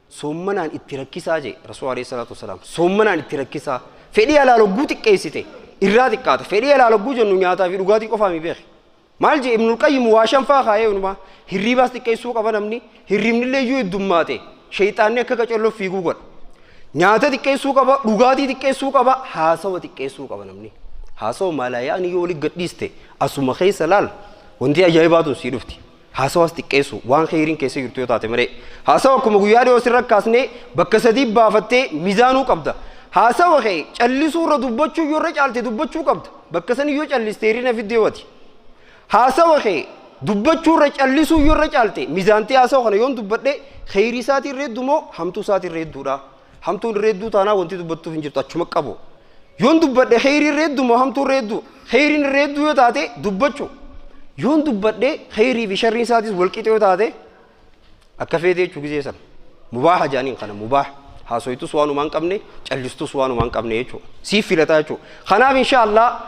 Soommanaan itti rakkisaa jee Rasuul alayhi salaatu wassalaam. Soommanaan itti rakkisaa. Fedhii halaal hogguu xiqqeessite irraa xiqqaata. Fedhii halaal hogguu jennu nyaataa fi dhugaatii qofaa mi beeki. Maal jee Ibnul Qayyim waa shan faa kaayee inumaa. Hirriibaas xiqqeessuu qaba namni. Hirriibnillee yoo heddummaate sheyxaanni akka qacalloo fiiguu godha. Nyaata xiqqeessuu qaba, dhugaatii xiqqeessuu qaba, haasawa xiqqeessuu qaba namni. Haasawa maalaaya'anii yoo walitti gadhiiste asuma keessa laal wanti ajaa'ibaatu sii dhufti. Haasawaas xiqqeessu waan kheyriin keessa jirtu yoo taate malee. Haasawa akkuma guyyaa dhiyoo sirra kaasnee bakka sadii baafattee mizaanuu qabda. Haasawa kee callisuu irra dubbachuu yoo irra caalte dubbachuu qabda. Bakka sanii yoo calliste hir'ina fiddee wati. Haasawa kee dubbachuu irra callisuu yoo irra caalte mizaantee haasawa kana yoon dubbadhe kheyrii isaatii irra hedduu moo hamtuu isaatii irra hedduudha. Hamtuun irra hedduu taanaa wanti dubbattuuf hin jirtu achuma qabu. Yoon dubbadhe kheyrii irra hedduu moo hamtuu irra hedduu? Kheyriin irra hedduu yoo taate dubbachuu. Yoon dubbadhe kheyrii fi sharriin isaatis wal qixa yoo taate akka feete jechuu gizee sana. Mubaaha jedhaniin kana mubaaha. Haasoytus waanumaa hin qabne callistus waanumaa hin qabne jechuudha. Siif filataa jechuudha. Kanaaf insha Allah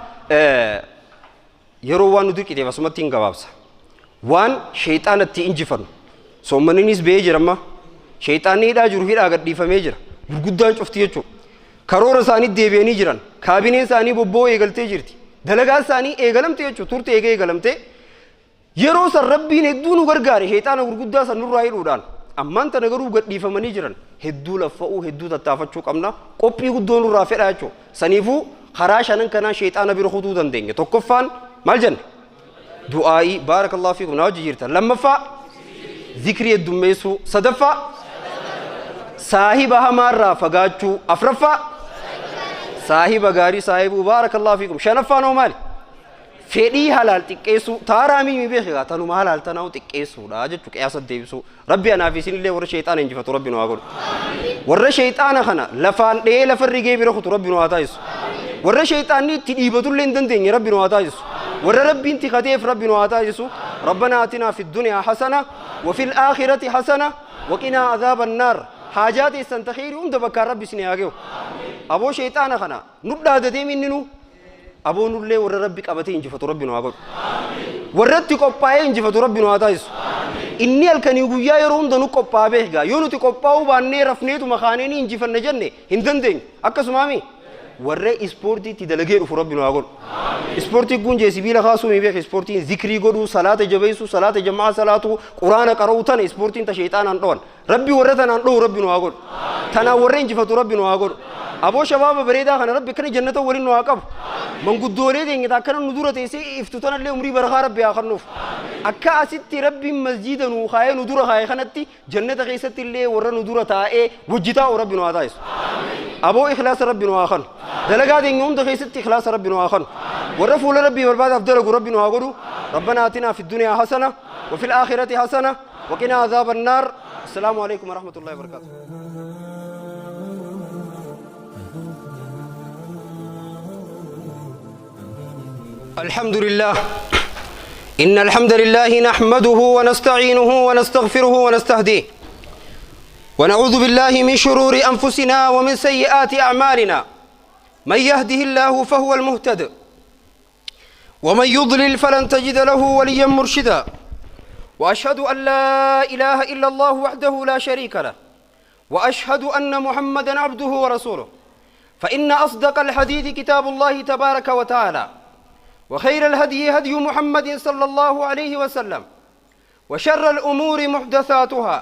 yeroo waan nu dirqiteef asumatti hin gabaabsa. Waan sheyxaana itti injifannu. Soommaninis ba'ee jira amma. Sheyxaanni hidhaa jiru hidhaa gadhiifamee jira. Gurguddaan cufti jechuudha. Karoora isaanii deebi'anii jiran. Kaabineen isaanii bobba'uu eegaltee jirti. Dalagaan isaanii eegalamte jechuudha. Turte eegee eegalamte. Yeroo san Rabbiin hedduu nu gargaare sheyxaana gurguddaa san nurraa hidhuudhaan. Ammaan tana garuu gadhiifamanii jiran. Hedduu laffa'uu, hedduu tattaafachuu qabna. Qophii guddoo nurraa fedha jechuudha. Saniifuu karaa shanan kanaan sheyxaana bira kutuu dandeenya. Tokkoffaan maal jenne? Du'aa'ii baarakallahu fiikum na wajji jirtan. Lammaffaa zikrii heddummeessuu. Sadaffaa saahiba hamaarraa fagaachuu. Afraffaa saahiba gaarii saahibuu baarakallahu fiikum. Shanaffaan hoo maali? Fedhii halaal xiqqeessuu. Taaraa mii beeki gaa tanuma halaal tanaa'u xiqqeessuudha jechuu qiyaasa deebisuu. Rabbi anaa fi isinillee warra sheyxaana injifatu Rabbi nu haa godhu. Warra sheyxaana kana lafaan dha'ee lafa rigee bira kutu Rabbi nu haa taasisu. Warra sheyxaanni itti dhiibatullee hin dandeenye Rabbi nu haa taasisu. Warra Rabbiin tikateef Rabbi nu haa taasisu. Rabbanaa atinaa fi duniyaa hasana wa fil aakhirati hasana wa qinaa azaaban naar. Haajaa teessan ta kheyrii hunda bakkaan Rabbi isin haa ge'u. Aboo sheyxaana kana nu dhaadatee minni nu Aboo nullee warra Rabbi qabatee injifatu Rabbi nu haa godhu. Warra itti qophaa'ee injifatu Rabbi nu haa taasisu. Inni halkanii guyyaa yeroo hunda nu qophaa'aa beekaa. Yoo nuti qophaa'uu baannee rafneetuma kaanee ni injifanna jenne hin dandeenyu. Akkasumaami warra ispoortii itti dalagee dhufu Rabbi nu haa godhu. Ispoortii kun jee sibiila kaasuu mi beeka ispoortiin zikrii godhuu, salaata jabeessuu, salaata jamaa salaatuu, quraana qara'uu tana ispoortiin ta sheexaanaan dhowan. Rabbi warra tanaan dhowu Rabbi nu haa godhu. Tanaan warra injifatu Rabbi nu haa godhu. Aboo shabaaba bareedaa kana Rabbi akkana jannata waliin nu haa qabu. Manguddoolee teenya ta akkana nu dura teessee iftu tanallee umrii barakaa Rabbi haa kennuuf. Akka asitti Rabbiin masjiida nuu kaayee nu dura kaaye kanatti jannata keessatti illee warra nu dura taa'ee wajji taa'u Rabbi nu haa taasisu. Aboo ikhlaasa Rabbi nu haa kennu. Dalagaa teenya hunda keessatti ikhlaasa Rabbi nu haa kennu. Warra fuula Rabbii barbaadaaf dalagu Rabbi nu haa godhu. Rabbanaa atinaa fi duniyaa hasana wa fil aakhirati hasana وقنا عذاب النار. السلام عليكم ورحمة الله وبركاته. الحمد لله، إن الحمد لله نحمده ونستعينه ونستغفره ونستهديه، ونعوذ بالله من شرور أنفسنا ومن سيئات أعمالنا. من يهده الله فهو المهتد، ومن يضلل فلن تجد له وليا مرشدا. وأشهد أن لا إله إلا الله وحده لا شريك له، وأشهد أن محمدا عبده ورسوله. فإن أصدق الحديث كتاب الله تبارك وتعالى، وخير الهدي هدي محمد صلى الله عليه وسلم، وشر الأمور محدثاتها،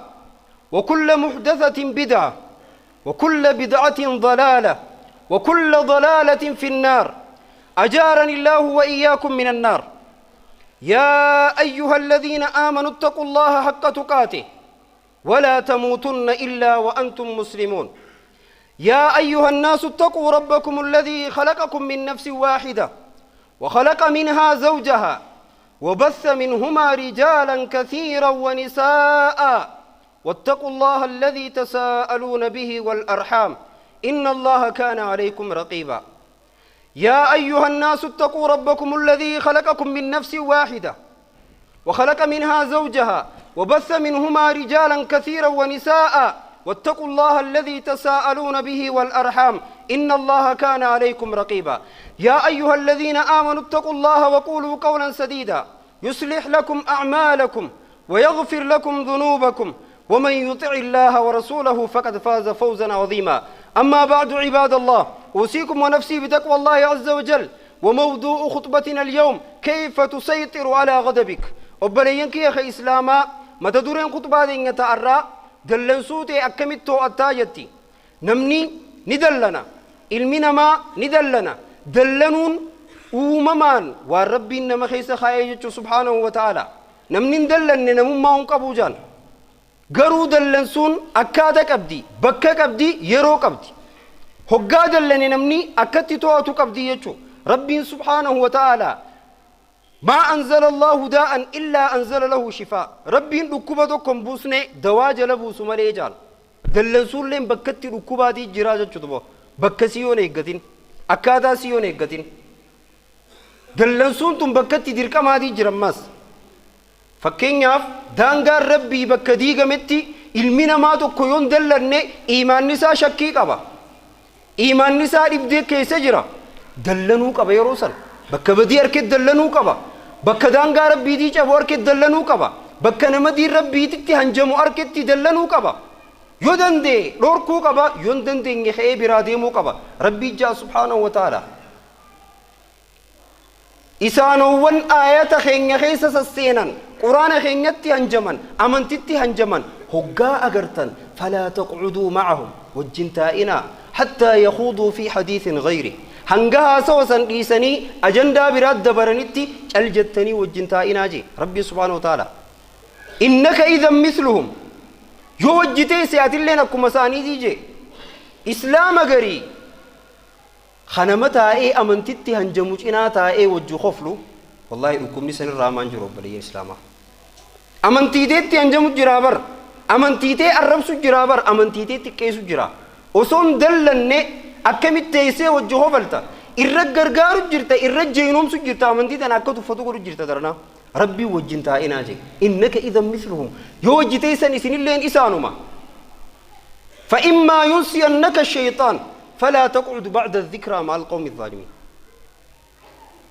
وكل محدثة بدعة، وكل بدعة ضلالة، وكل ضلالة في النار. أجارني الله وإياكم من النار. يا أيها الذين آمنوا اتقوا الله حق تقاته ولا تموتن إلا وأنتم مسلمون. يا أيها الناس اتقوا ربكم الذي خلقكم من نفس واحدة وخلق منها زوجها وبث منهما رجالا كثيرا ونساء واتقوا الله الذي تساءلون به والأرحام إن الله كان عليكم رقيبا. يا أيها الناس اتقوا ربكم الذي خلقكم من نفس واحدة وخلق منها زوجها وبث منهما رجالا كثيرا ونساء واتقوا الله الذي تساءلون به والأرحام إن الله كان عليكم رقيبا. يا أيها الذين آمنوا اتقوا الله وقولوا قولا سديدا يصلح لكم أعمالكم ويغفر لكم ذنوبكم ومن يطع الله ورسوله فقد فاز فوزا عظيما. أما بعد، عباد الله، أوصيكم ونفسي بتقوى الله عز وجل. وموضوع خطبتنا اليوم: كيف تسيطر على غضبك. Obboleeyyan kiyya ka islaamaa, mata dureen khutbaa teenya ta'arraa dallansuu ta'e akkamitti to'attaa jetti. Namni ni dallana, ilmi namaa ni dallana. Dallanuun uumamaan waan Rabbiin nama keessa kaa'ee jechuu subhaanahu wa ta'ala. Namni hin dallanne namummaa hin qabuu jaan. Garuu dallansuun akkaata qabdi, bakka qabdi, yeroo qabdi. Hoggaa dallane namni akkatti to'atu qabdi jechuu. Rabbiin subhaanahu wa ta'ala ما أنزل الله داء إلا أنزل له شفاء. Rabbiin dhukkuba tokko hin buusne dawaa jala buusu malee jaal. Dallansuun leen bakkatti dhukkubaatii jiraa jechuudha. Bakka si yoon eeggatin, akkaataa si yoon eeggatin. Dallansuun tun bakkatti dirqamaatii jira ammas. Fakkeenyaaf, daangaan Rabbii bakka diigametti ilmi namaa tokko yoon dallanne imaanni isaa shakkii qaba. Imaanni isaa dhibdee keessa jira. Dallanuu qaba yeroo sana. Bakka badii harkee dallanuu qaba. Bakka daangaa Rabbiitii cabu harkee dallanuu qaba. Bakka nama diin Rabbiititti hanjamu harketti dallanuu qaba. Yoo danda'e dhorkuu qaba, yoo hin dandeenye ka'ee biraa deemuu qaba. Rabbii jaa subhaanahu wa ta'ala. Isaanowwan aayata keenya keessa sasseenan, Quraana keenyatti hanjaman, amantitti hanjaman hoggaa agartan, فلا تقعدوا معهم, wajjin taa'inaa, حتى يخوضوا في حديث غيره, hanga haasawa san dhiisanii ajandaa biraat dabaranitti cal jettanii wajjin taa'inaa jee Rabbi subhaanahu wa ta'ala. إنك إذا مثلهم, yoo wajji teesse atilleen akkuma isaaniitii jee. Islaama garii kanama taa'ee amantitti hanjamu cinaa taa'ee wajji koflu, wallaahi dhukkubni sanirraa maan jiru. Obboleeyyan islaamaa, amantiiteetti hanjamu jiraa bar, amantiitee arrabsu jiraa bar, amantiitee xiqqeessu jira. Osoo hin dallanne akkamitti teessee wajji kofalta? Irra gargaaru jirta, irra jeenomsu jirta, amantii tana akka tuffatu godhu jirta. Daranaa Rabbii wajjin taa'inaa jee. إنك إذا مثلهم, yoo wajji teessan isinilleen isaanuma. فإما ينسينك الشيطان فلا تقعد بعد الذكرى مع القوم الظالمين.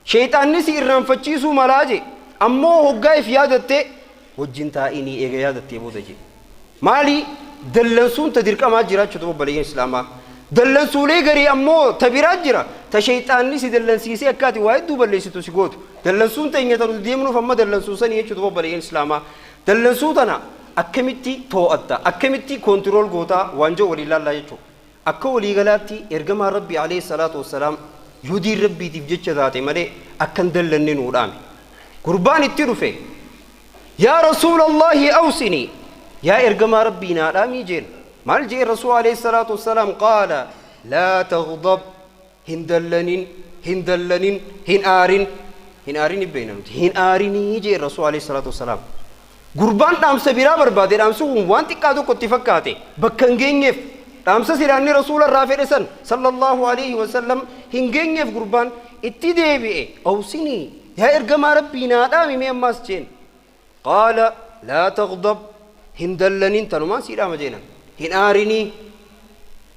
Shayxaanni si irraanfachiisuu malaa jee. Ammoo hoggaa if yaadatte wajjin taa'inii, eega yaadattee booda jee. Maali? Dallansuun ta dirqamaa jiraachuutu, obboleeyyan islaamaa. Dallansuulee garii ammoo ta biraa jira, ta shayxaanni si dallansiisee akkaati waa hedduu balleessitu si gootu. Dallansuun teenya ta nuti deemnuuf amma dallansuu sanii jechuutu, obboleeyyan islaamaa. Dallansuu tana akkamitti too'atta, akkamitti control gootaa waan jiru walii laallaa jechuudha. Akka waliigalaatti ergamaan Rabbii alayhi salaatu wassalaam yoo diin Rabbiitiif jecha taate malee akkan dallanne nuu dhaame. Gurbaan itti dhufe, "يا رسول الله أوصني," yaa ergamaa Rabbii naa dhaamii jeen. Maal jee Rasuul alayhi salaatu wassalaam? قال لا تغضب, hin dallanin, hin dallanin, hin aarin, hin aarin. Beeyna nuti hin aarinii jee Rasuul alayhi salaatu wassalaam. Gurbaan dhaamsa biraa barbaade. Dhaamsi kun waan xiqqaa tokko itti fakkaate. Bakka hin geenyeef dhaamsa silaanni Rasuula irraa fedhe san صلى الله عليه وسلم hin geenyeef. Gurbaan itti deebi'e, "أوصني, yaa ergamaa Rabbii naa dhaami mee ammaas" jeen. قال لا تغضب, hin dallanin, tanumaan sii dhaama jeenan, hin aarinii.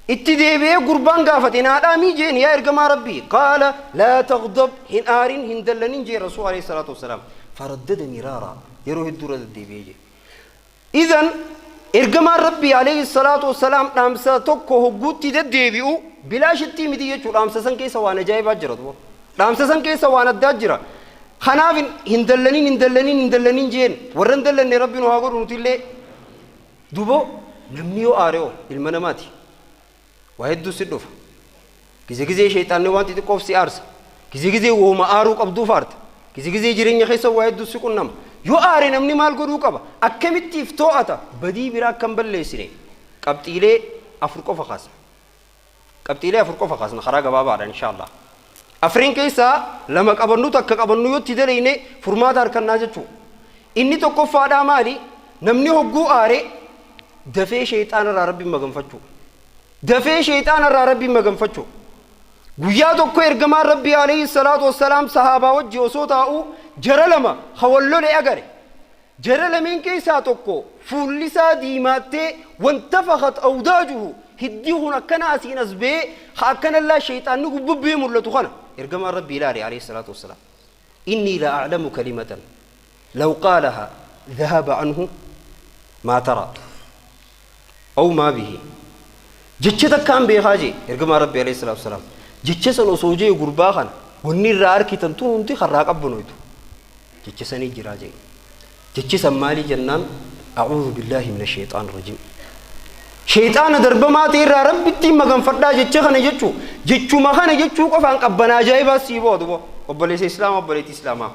Itti deebi'ee gurbaan gaafate, "Naa dhaamii" jeen, "yaa ergamaa Rabbii." قال لا تغضب, hin aarin, hin dallanin jee Rasuul alayhi salaatu wasalaam. فردد مرارا, yeroo hedduu irra deddeebi'ee jee. Idan ergamaan Rabbii alayhi salaatu wasalaam dhaamsa tokko hogguutti deddeebi'u bilaashittii miti jechuu. Dhaamsa san keessa waan ajaa'ibaa jira duba, dhaamsa san keessa waan addaa jira. Kanaaf hin dallanin, hin dallanin, hin dallanin jeen. Warra hin dallanne Rabbi nu haa godhu nutillee. Dubo, namni yoo aare oo ilma namaati, waa hedduu si dhufa. Gize gizee sheexaanni waan xixiqqoof si aarsa, gize gizee wooma aaruu qabduuf aarta, gize gizee jireenya keessa waa hedduu si qunnama. Yoo aare namni maal godhuu qaba? Akkamittiif too'ata? Badii biraa akkam balleessine? Qabxiilee afur qofa kaasna, qabxiilee afur qofa kaasna karaa gabaabaadhaan insha Allah. Afreen keessaa lama qabannu, takka qabannu yoo itti dalayne furmaata harkannaa jechuudha. Inni tokkoffaadhaa maali? Namni hogguu aare dafee sheexaana irraa Rabbiin maganfachuu. Dafee sheexaana irraa Rabbiin maganfachuu. Guyyaa tokko ergamaan Rabbii alayhi salaatu wassalaam sahaabaa wajji osoo taa'uu jara lama ka wal lole agare. Jara lameen keessaa tokko fuulli isaa diimaattee, wantafakhat awdaajuhu, hiddi kun akkana asiin as ba'ee ka akkanallaa sheexaanni gubbabbee mul'atu kana ergamaan Rabbii ilaale alayhi salaatu wassalaam. Innii la a'lamu kalimatan law qaalaha dhahaba anhu maa tara aw maa bihi. Jecha takkaan beekaa jee ergamaan Rabbii alayhi salaatu wassalaam. Jecha san osoo jee gurbaa kana wanni irraa arkitan tun hundi karraa qabbanoytu. Jecha sanii jiraa jee. Jechi san maalii jennaan, a'uudhu billaahi mina sheexaan rajiim. Sheexaana darbamaa ta'e irraa Rabbittiin maganfadhaa jecha kana jechuu, jechuma kana jechuu qofaan qabbanaa ajaa'ibaa sii bu'a duba. Obboleessa Islaamaa, obboleettii Islaamaa.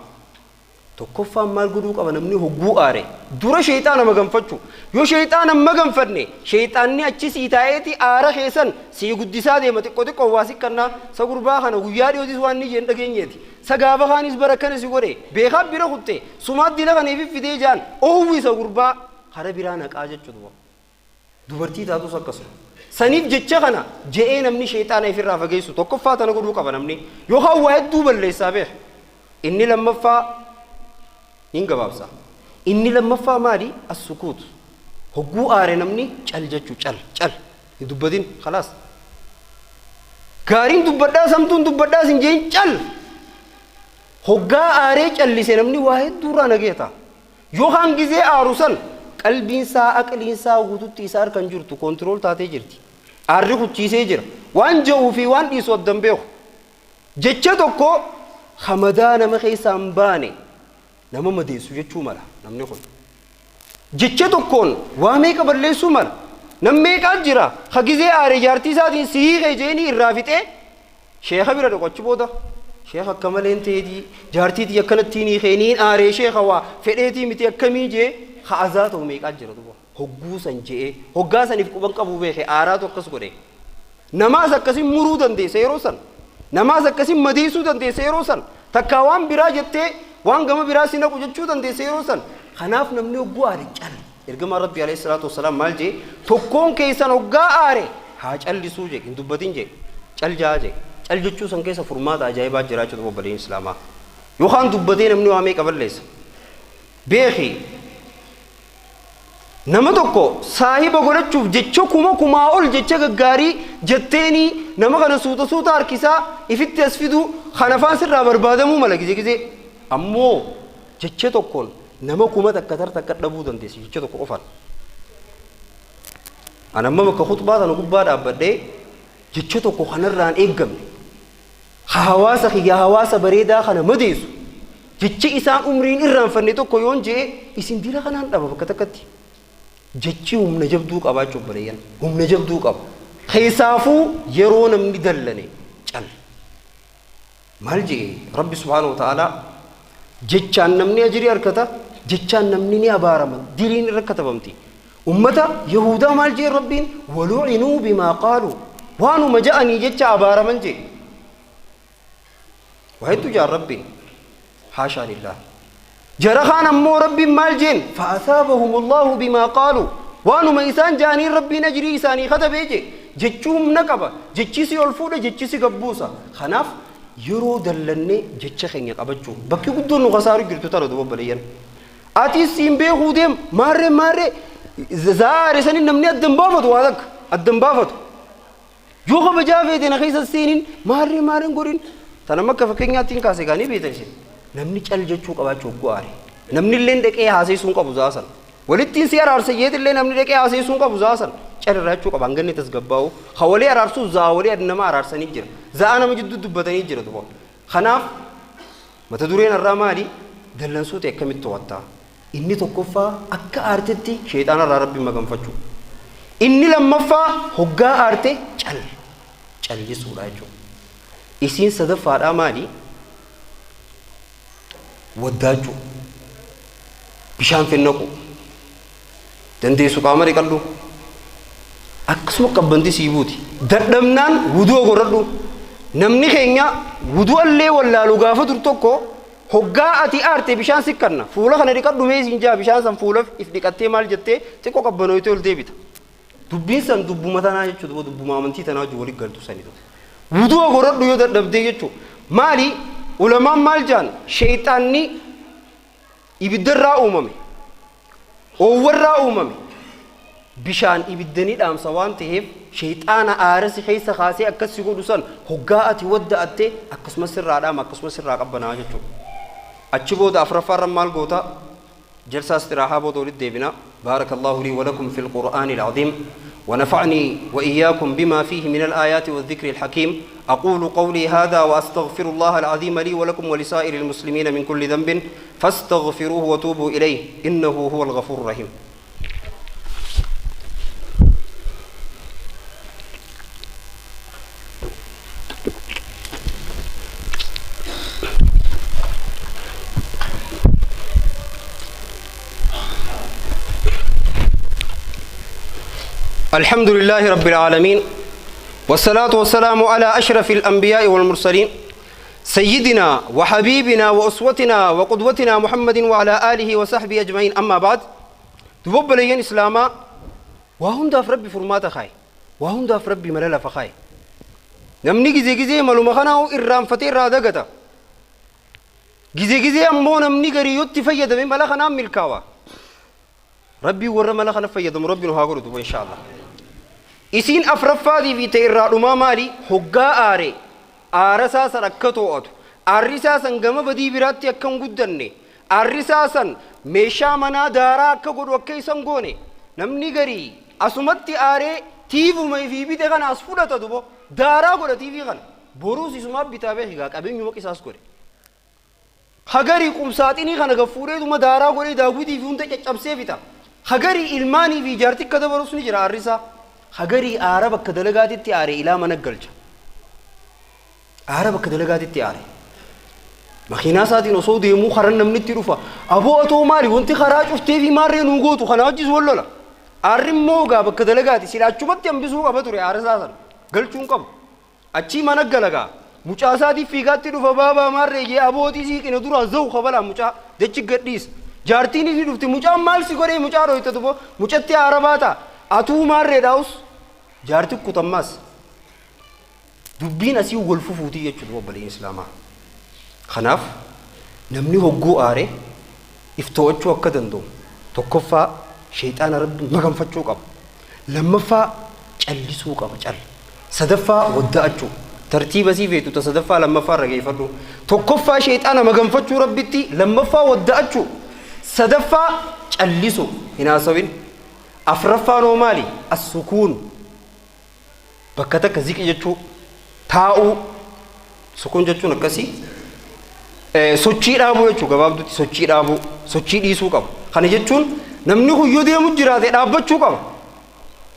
Tokkoffaan maal godhuu qaba namni hogguu aare? Dura sheexaana maganfachuu. Yoo sheexaana hin maganfanne, sheexaanni achi sii taa'eeti aara keessan sii guddisaa deema, xiqqoo xiqqoo waa sikkannaa. Sa gurbaa kana guyyaa dhiyootis waan inni jeen dhageenyeeti. Sa gaafa kaanis bara akkana si godhe beekaa bira kutte sumaat dila kana ifi fidee jaan oowwisa gurbaa kara biraa naqaa jechuudha. Dubartii taatus akkasuma. Saniif jecha kana je'ee namni sheexaana ifirraa fageessu tokkoffaa tana godhuu qaba namni. Yookaan waa hedduu balleessaa beeka. Inni lammaffaa hin gabaabsa. Inni lammaffaa maali? As-sukuut. Hogguu aare namni cal jechuu, cal cal hin dubbatin, khalaas. Gaariin dubbadhaa, samtuun dubbadhaas hin jeen, cal. Hoggaa aaree callise namni waa hedduurraa nageeta. Yookaan gizee aaru san qalbiin isaa, aqliin isaa guututti isa harka hin jirtu, control taatee jirti. Aarri kuchiisee jira. Waan ja'uu fi waan dhiisu addan beeku. Jecha tokko hamadaa nama keessaa hin baane nama madeessu jechuu mala namni kun. Jecha tokkoon waa meeqa balleessuu mala. Nam meeqaa jira ka gizee aare jaartii isaatiin si hiikee jeenii irraa fixee sheeka bira dhaqu achi booda. Sheeka, akka maleen ta'eetii jaartiitii akkanattiin hiikee, niin aaree sheeka, waa fedheetii miti, akkamii jee ka azaa ta'u meeqaa jira duba. Hogguu san je'ee hoggaa saniif quban qabuu beeke, aaraatu akkas godhe. Namaas akkasin muruu dandeessa yeroo san. Namaas akkasin madeessuu dandeessa yeroo san. Takkaa waan biraa jettee waan gama biraa si naqu jechuu dandeessa yeroo san. Kanaaf namni hogguu aare cal. Ergamaan Rabbii alayhi salaatu wassalaam maal jee? Tokkoon keessan hoggaa aare haa callisuu jee, hin dubbatin jee. Cal jaa jee. Cal jechuu san keessa furmaata ajaa'ibaa jiraachuu obboleeyyan Islaamaa. Yookaan dubbatee namni waa meeqa balleessa. Beeki, nama tokko saahiba godhachuuf jecha kuma kumaa ol jecha gaggaarii jetteenii nama kana suuta suuta harkisaa ifitti as fiduu kan afaan sirraa barbaadamuu mala gizee gizee. Ammoo jecha tokkoon nama 1000 tar takka dhabuu dandeessi, jecha tokko qofaan. An amma bakka khutbaa tana gubbaa dhaabbadhee jecha tokko kanarraan eeggamne ha hawaasa kiyya, hawaasa bareedaa kana madeessu, jechi isaan umriin irraanfanne tokko yoon je'e, isin dila kanaan dhaba bakka takkatti. Jechi humna jabduu qabaachuu, obboleeyyan, humna jabduu qaba. Keessaafuu yeroo namni dallane cal. Maal je'e Rabbi subhaanahu wa ta'aalaa? Jechaan namni ajirii harkata, jechaan namni ni abaarama, diliin irra katabamti. Ummata Yahudaa maal jee Rabbiin? Walucinuu bimaa qaaluu, waanuma ja'anii jecha abaaraman jee. Waa hedduu jaan Rabbiin. Haashaa lillah. Jara kaan ammoo Rabbiin maal jeen? Fa'asaabahum Allahu bimaa qaaluu, waanuma isaan ja'aniin Rabbiin ajirii isaanii katabee jee. Jechuu humna qaba. Jechi si ol fuudha, jechi si gabbuusa. Kanaaf yeroo dallannee jecha keenya qabachuu, bakki guddoon nu kasaaru jirtu tana duba, obboleeyyan. Atis siin beekuu deem maarree maarree zaare sanin namni addan baafatu, waa takka addan baafatu. Yoo kabajaa feete na keessa seeniin maarree maarreen godhin. Tana akka fakkeenyaatti hin kaase gaanii beektan isin. Namni cal jechuu qabaachuu hogguu aare. Namni illee dhaqee haaseessuu hin qabu zaasan. Walittiin si araarsa yeetillee namni dhaqee haaseessuu hin qabu zaasan. Cal irraa jechuu qaba hanganni tasgabbaa'u. Ha walii araarsuu zaa walii nama araarsanii jira. Za'aa nama jidduu dubbatanii jira duba. Kanaaf mata dureen irraa maali? Dallansuu ta'e akkamitti to'attaa? Inni tokkoffaa akka aartetti sheexaana irraa Rabbiin maganfachuu. Inni lammaffaa hoggaa aarte cal callisuudha jechuudha. Isiin sadaffaadhaa maali? Waddaachuu. Bishaan fennaquu. Dandeessu qaama dhiqadhu. Akkasuma qabbanti sii buuti. Dadhabnaan wuduu godhadhu. Namni keenya wudu'allee wallaalu gaafa dur tokko hoggaa ati aarte bishaan sikkanna fuula kana dhiqadhu mee siin jaa bishaan san fuula if dhiqattee maal jettee xiqqoo qabbanooytee ol deebita. Dubbiin san dubbuma tanaa jechuudha, dubbuma amantii tanaa wajjin walitti galtu sanitu. Wudu'a godhadhu yoo dadhabdee jechuudha. Maali ulamaan maal jaan sheeyxaanni ibiddarraa uumame, oowwarraa uumame, bishaan ibiddanii dhaamsa waan ta'eef sheeyxaana aara si keessa kaasee akkas si godhu san hoggaa ati wadda'atte akkasumas sirraa dhaama, akkasumas sirraa qabbanaa jechuudha. Achi booda afuraffaarra maal goota? جلسة استراحة بودو للديبنا. بارك الله لي ولكم في القرآن العظيم ونفعني وإياكم بما فيه من الآيات والذكر الحكيم. أقول قولي هذا وأستغفر الله العظيم لي ولكم ولسائر المسلمين من كل ذنب فاستغفروه وتوبوا إليه إنه هو الغفور الرحيم. الحمد لله رب العالمين، والصلاة والسلام على أشرف الأنبياء والمرسلين، سيدنا وحبيبنا وأسوتنا وقدوتنا محمد وعلى آله وصحبه أجمعين. أما بعد، دبوب لين إسلاما وهم داف ربي فرماتا خاي، وهم داف ربي مللا فخاي. نمني جزي جزي ملو مخناو إرام فتير رادقتا جزي جزي أمو نمني غريوت تفيد من ملخنا ملكاوا ربي ورا ملخنا فيد ربي نهاجر دبو إن شاء الله. Isiin afraffaatii fi ta'e irraa dhumaa maali? Hoggaa aare aara isaa san akka to'atu, aarri isaa san gama badii biraatti akka hin guddanne, aarri isaa san meeshaa manaa daaraa akka godhu akka isan goone. Namni garii asumatti aaree tiifuma ifii bite kana as fudhata dubo daaraa godha tiifii kana boruus isumaaf bitaa beekaa qabeenyuma qisaas godhe. Hagarii qumsaaxinii kana gaffuudheetuma daaraa godhee daawwitii fi hunda caccabsee bita. Hagarii ilmaanii fi jaartii akka dabalus ni jira aarri isaa. Hagarii aara bakka dalagaatitti aare ilaa mana galcha. Aara bakka dalagaatitti aare. Makiinaa isaatiin osoo deemuu karaan namni itti dhufa. Aboo atoo maali wanti karaa cuftee fi maarree nuu gootu kana wajjis wal lola. Aarri immoo gaa bakka dalagaati sila achumatti hambisuu qaba ture aara isaa sana galchuun qabu. Achii mana galagaa mucaa isaatiif fiigaatti dhufa baabaa maarree jee abootii siiqine duraa zawu kabalaa mucaa dachi gadhiisa. Jaartiin isii dhufti mucaan maal si godhee mucaa dhoyte tubo mucatti aara baata atuu maarree dhaa'us jaarti kutammaas dubbiin asii wal fufuutii jechuudha obboleen islaamaa. Kanaaf namni hogguu aare if to'achuu akka danda'u tokkoffaa sheexaana rabbi maganfachuu qaba. Lammaffaa callisuu qaba cal. Sadaffaa wadda'achuu. Tartiiba sii feetu ta sadaffaa lammaffaa irra geeffadhu. Tokkoffaa sheexaana maganfachuu rabbitti, lammaffaa wadda'achuu, sadaffaa callisuu hin haasawin. Afraffaan hoo maali? As-sukuun. Bakka takka ziqi jechuu, taa'uu. Sukuun jechuun akkasii. Sochii dhaabuu jechuu gabaabdutti sochii dhaabuu, sochii dhiisuu qaba. Kana jechuun namni kun yoo deemu jiraate dhaabbachuu qaba.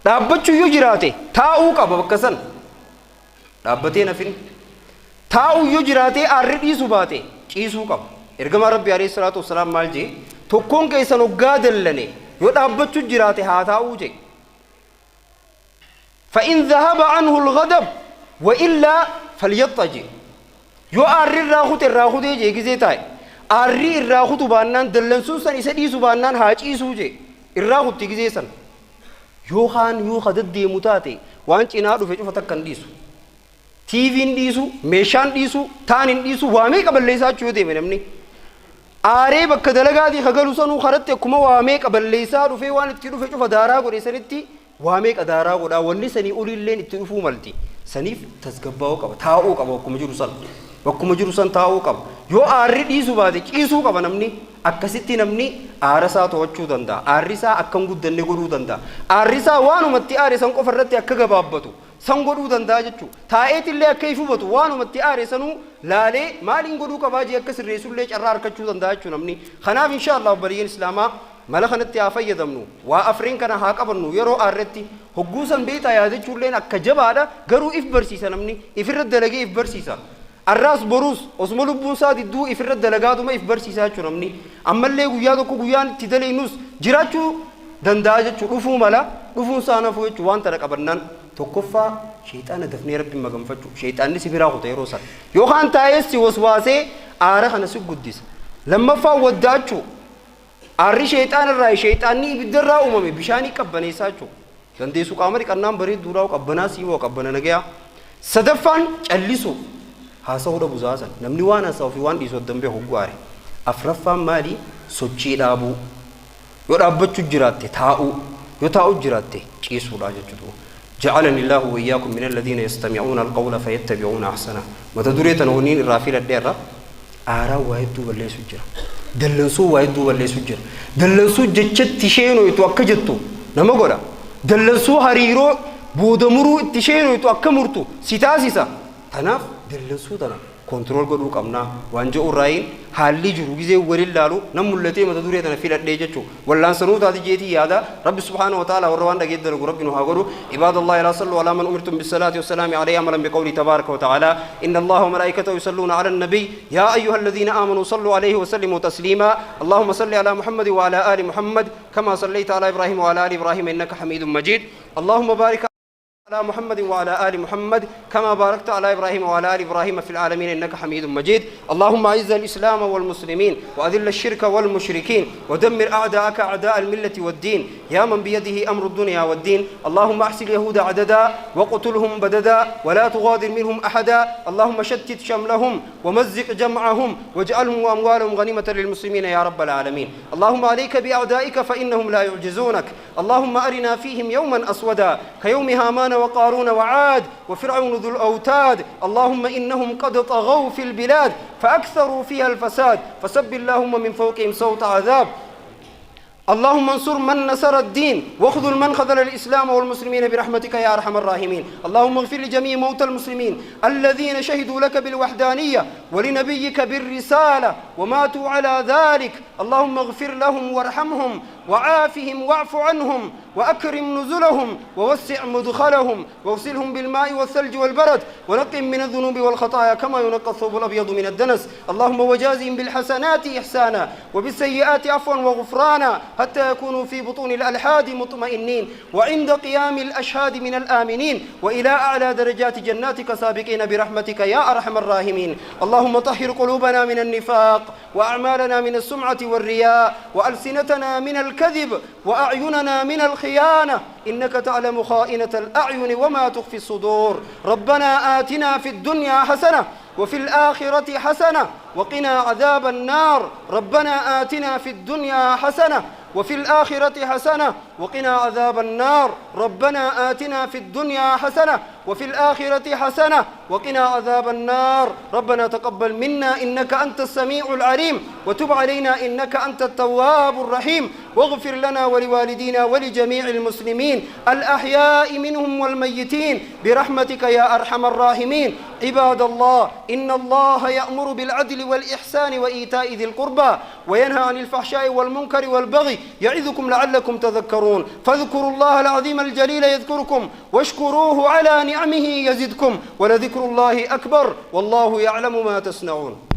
Dhaabbachuu yoo jiraate taa'uu qaba bakka san. Dhaabbatee nafin. Taa'uu yoo jiraate aarri dhiisuu baate ciisuu qaba. Ergamaa Rabbi alayhi salaatu wassalaam maal jee? Tokkoon keessan hoggaa dallane yoo dhaabbachuu jiraate haa taa'uu jee. فإن ذهب عنه الغضب وإلا فليضطجع. yoo aarri irraa kute irraa kutee jee gizee taa'e. Aarri irraa kutu baannaan dallansuun san isa dhiisu baannaan haa ciisuu jee irraa kutti gizee san. Yoo kaan yoo ka deddeemu taate waan cinaa dhufe cufa takka hin dhiisu. TV'n dhiisu, meeshaan dhiisu, taan hin dhiisu, waa meeqa balleessaa jechuu yoo deeme namni. Aaree bakka dalagaatii ka galu sanuu karatti akkuma waa meeqa balleessaa dhufee waan itti dhufe cufa daaraa godhe sanitti waa meeqa daaraa godhaa wanni sanii oliilleen itti dhufuu malti. Saniif tasgabbaa'uu qaba, taa'uu qaba bakkuma jiru san. Bakkuma jiru san taa'uu qaba. Yoo aarri dhiisuu baate ciisuu qaba namni. Akkasitti namni aara isaa to'achuu danda'a. Aarri isaa akka hin guddanne godhuu danda'a. Aarri isaa waanumatti aare san qofa irratti akka gabaabbatu san godhuu danda'a jechuudha. Taa'eetillee akka if hubatu waanumatti aare sanuu laalee maaliin godhuu qabaa jee akka sirreessullee carraa harkachuu danda'a jechuudha namni. Kanaaf insha Allah obboleeyyan Islaamaa mala kanatti haa fayyadamnu. Waa afreen kana haa qabannu yeroo aarretti. Hogguu san beektaa yaadachuulleen akka jabaadha garuu if barsiisa namni. Ifirra dalagee if barsiisa. Arraas boruus osuma lubbuun isaa didduu ifirra dalagaatuma if barsiisa jechuudha namni. Ammallee guyyaa tokko guyyaan itti dalagnus jiraachuu danda'a jechuudha. Dhufuu mala dhufuun isaa nafuu jechuudha waan tana qabannaan. Tokkoffaa, shayxaana dafnee Rabbiin maganfachuu. Shayxaanni si biraa kuta yeroo san. Yookaan taa'ee si waswaasee aara kana si guddisa. Lammaffaa, wadda'achuu. Aarri shayxaana irraa, shayxaanni ibidda irraa uumame, bishaanii qabbaneessaa jechuudha. Dandeessu qaama dhiqannaan bareedduudhaa, qabbanaa sii hoo qabbana nagayaa. Sadaffaan, callisuu. Haasa'uu dhabu zaasan. Namni waan haasa'uu fi waan dhiisu addan beeku hogguu aare. Afraffaan maali? Sochii dhaabuu. Yoo dhaabbachuu jiraatte taa'uu. Yoo taa'uu jiraatte ciisuudha jechuudha. جعلني الله وإياكم من الذين يستمعون القول فيتبعون أحسنه. Mata duree tana waniin irraa filadheerra, aaraa waa hedduu balleessu jira. Dallansuu waa hedduu balleessu jira. Dallansuu jechatti isheenooytu akka jettu nama godha. Dallansuu hariiroo booda muruu itti isheenooytu akka murtu si taasisa. Tanaaf dallansuu tana control godhuu qabnaa waan jedhu irraayin haalli jiru gizee walin laalu nan mul'atee mata duree tana filadhee jechuu wallaansanuu taati jeetii yaada. Rabbi سبحانه وتعالى warra waan dhageet dalagu Rabbi nu haa godhu. عباد الله، لا صلوا على من أمرتم بالصلاة والسلام عليه عملا بقوله تبارك وتعالى: إن الله وملائكته يصلون على النبي يا أيها الذين آمنوا صلوا عليه وسلموا تسليما. اللهم صل على محمد وعلى آل محمد كما صليت على إبراهيم وعلى آل إبراهيم إنك حميد مجيد. اللهم بارك على محمد وعلى آل محمد كما باركت على إبراهيم وعلى آل إبراهيم في العالمين إنك حميد مجيد. اللهم أعز الإسلام والمسلمين، وأذل الشرك والمشركين، ودمر أعداءك أعداء الملة والدين، يا من بيده أمر الدنيا والدين. اللهم أحص اليهود عددا، واقتلهم بددا، ولا تغادر منهم أحدا. اللهم شتت شملهم ومزق جمعهم، واجعلهم وأموالهم غنيمة للمسلمين يا رب العالمين. اللهم عليك بأعدائك فإنهم لا يعجزونك. اللهم أرنا فيهم يوما أسودا كيوم هامان وقارون وعاد وفرعون ذو الأوتاد. اللهم إنهم قد طغوا في البلاد فأكثروا فيها الفساد، فصب اللهم من فوقهم سوط عذاب. اللهم انصر من نصر الدين، واخذل من خذل الإسلام والمسلمين برحمتك يا أرحم الراحمين. اللهم اغفر لجميع موتى المسلمين الذين شهدوا لك بالوحدانية ولنبيك بالرسالة وماتوا على ذلك. اللهم اغفر لهم وارحمهم وعافهم واعف عنهم، وأكرم نزلهم ووسع مدخلهم، واغسلهم بالماء والثلج والبرد، ونقهم من الذنوب والخطايا كما ينقى الثوب الأبيض من الدنس. اللهم وجازهم بالحسنات إحسانا، وبالسيئات عفوا وغفرانا، حتى يكونوا في بطون الألحاد مطمئنين، وعند قيام الأشهاد من الآمنين، وإلى أعلى درجات جناتك سابقين برحمتك يا أرحم الراحمين. اللهم طهر قلوبنا من النفاق، وأعمالنا من السمعة والرياء، وألسنتنا من الكذب، وأعيننا من الخيانة، إنك تعلم خائنة الأعين وما تخفي الصدور. ربنا آتنا في الدنيا حسنة وفي الآخرة حسنة وقنا عذاب النار. ربنا آتنا في الدنيا حسنة وفي الآخرة حسنة وقنا عذاب النار. ربنا آتنا في الدنيا حسنة وفي الآخرة حسنة وقنا عذاب النار. ربنا تقبل منا إنك أنت السميع العليم، وتب علينا إنك أنت التواب الرحيم، واغفر لنا ولوالدينا ولجميع المسلمين الأحياء منهم والميتين برحمتك يا أرحم الراحمين. عباد الله، إن الله يأمر بالعدل والإحسان وإيتاء ذي القربى، وينهى عن الفحشاء والمنكر والبغي، يعظكم لعلكم تذكرون. فاذكروا الله العظيم الجليل يذكركم، واشكروه على نعمه يزدكم، ولذكر الله أكبر، والله يعلم ما تصنعون.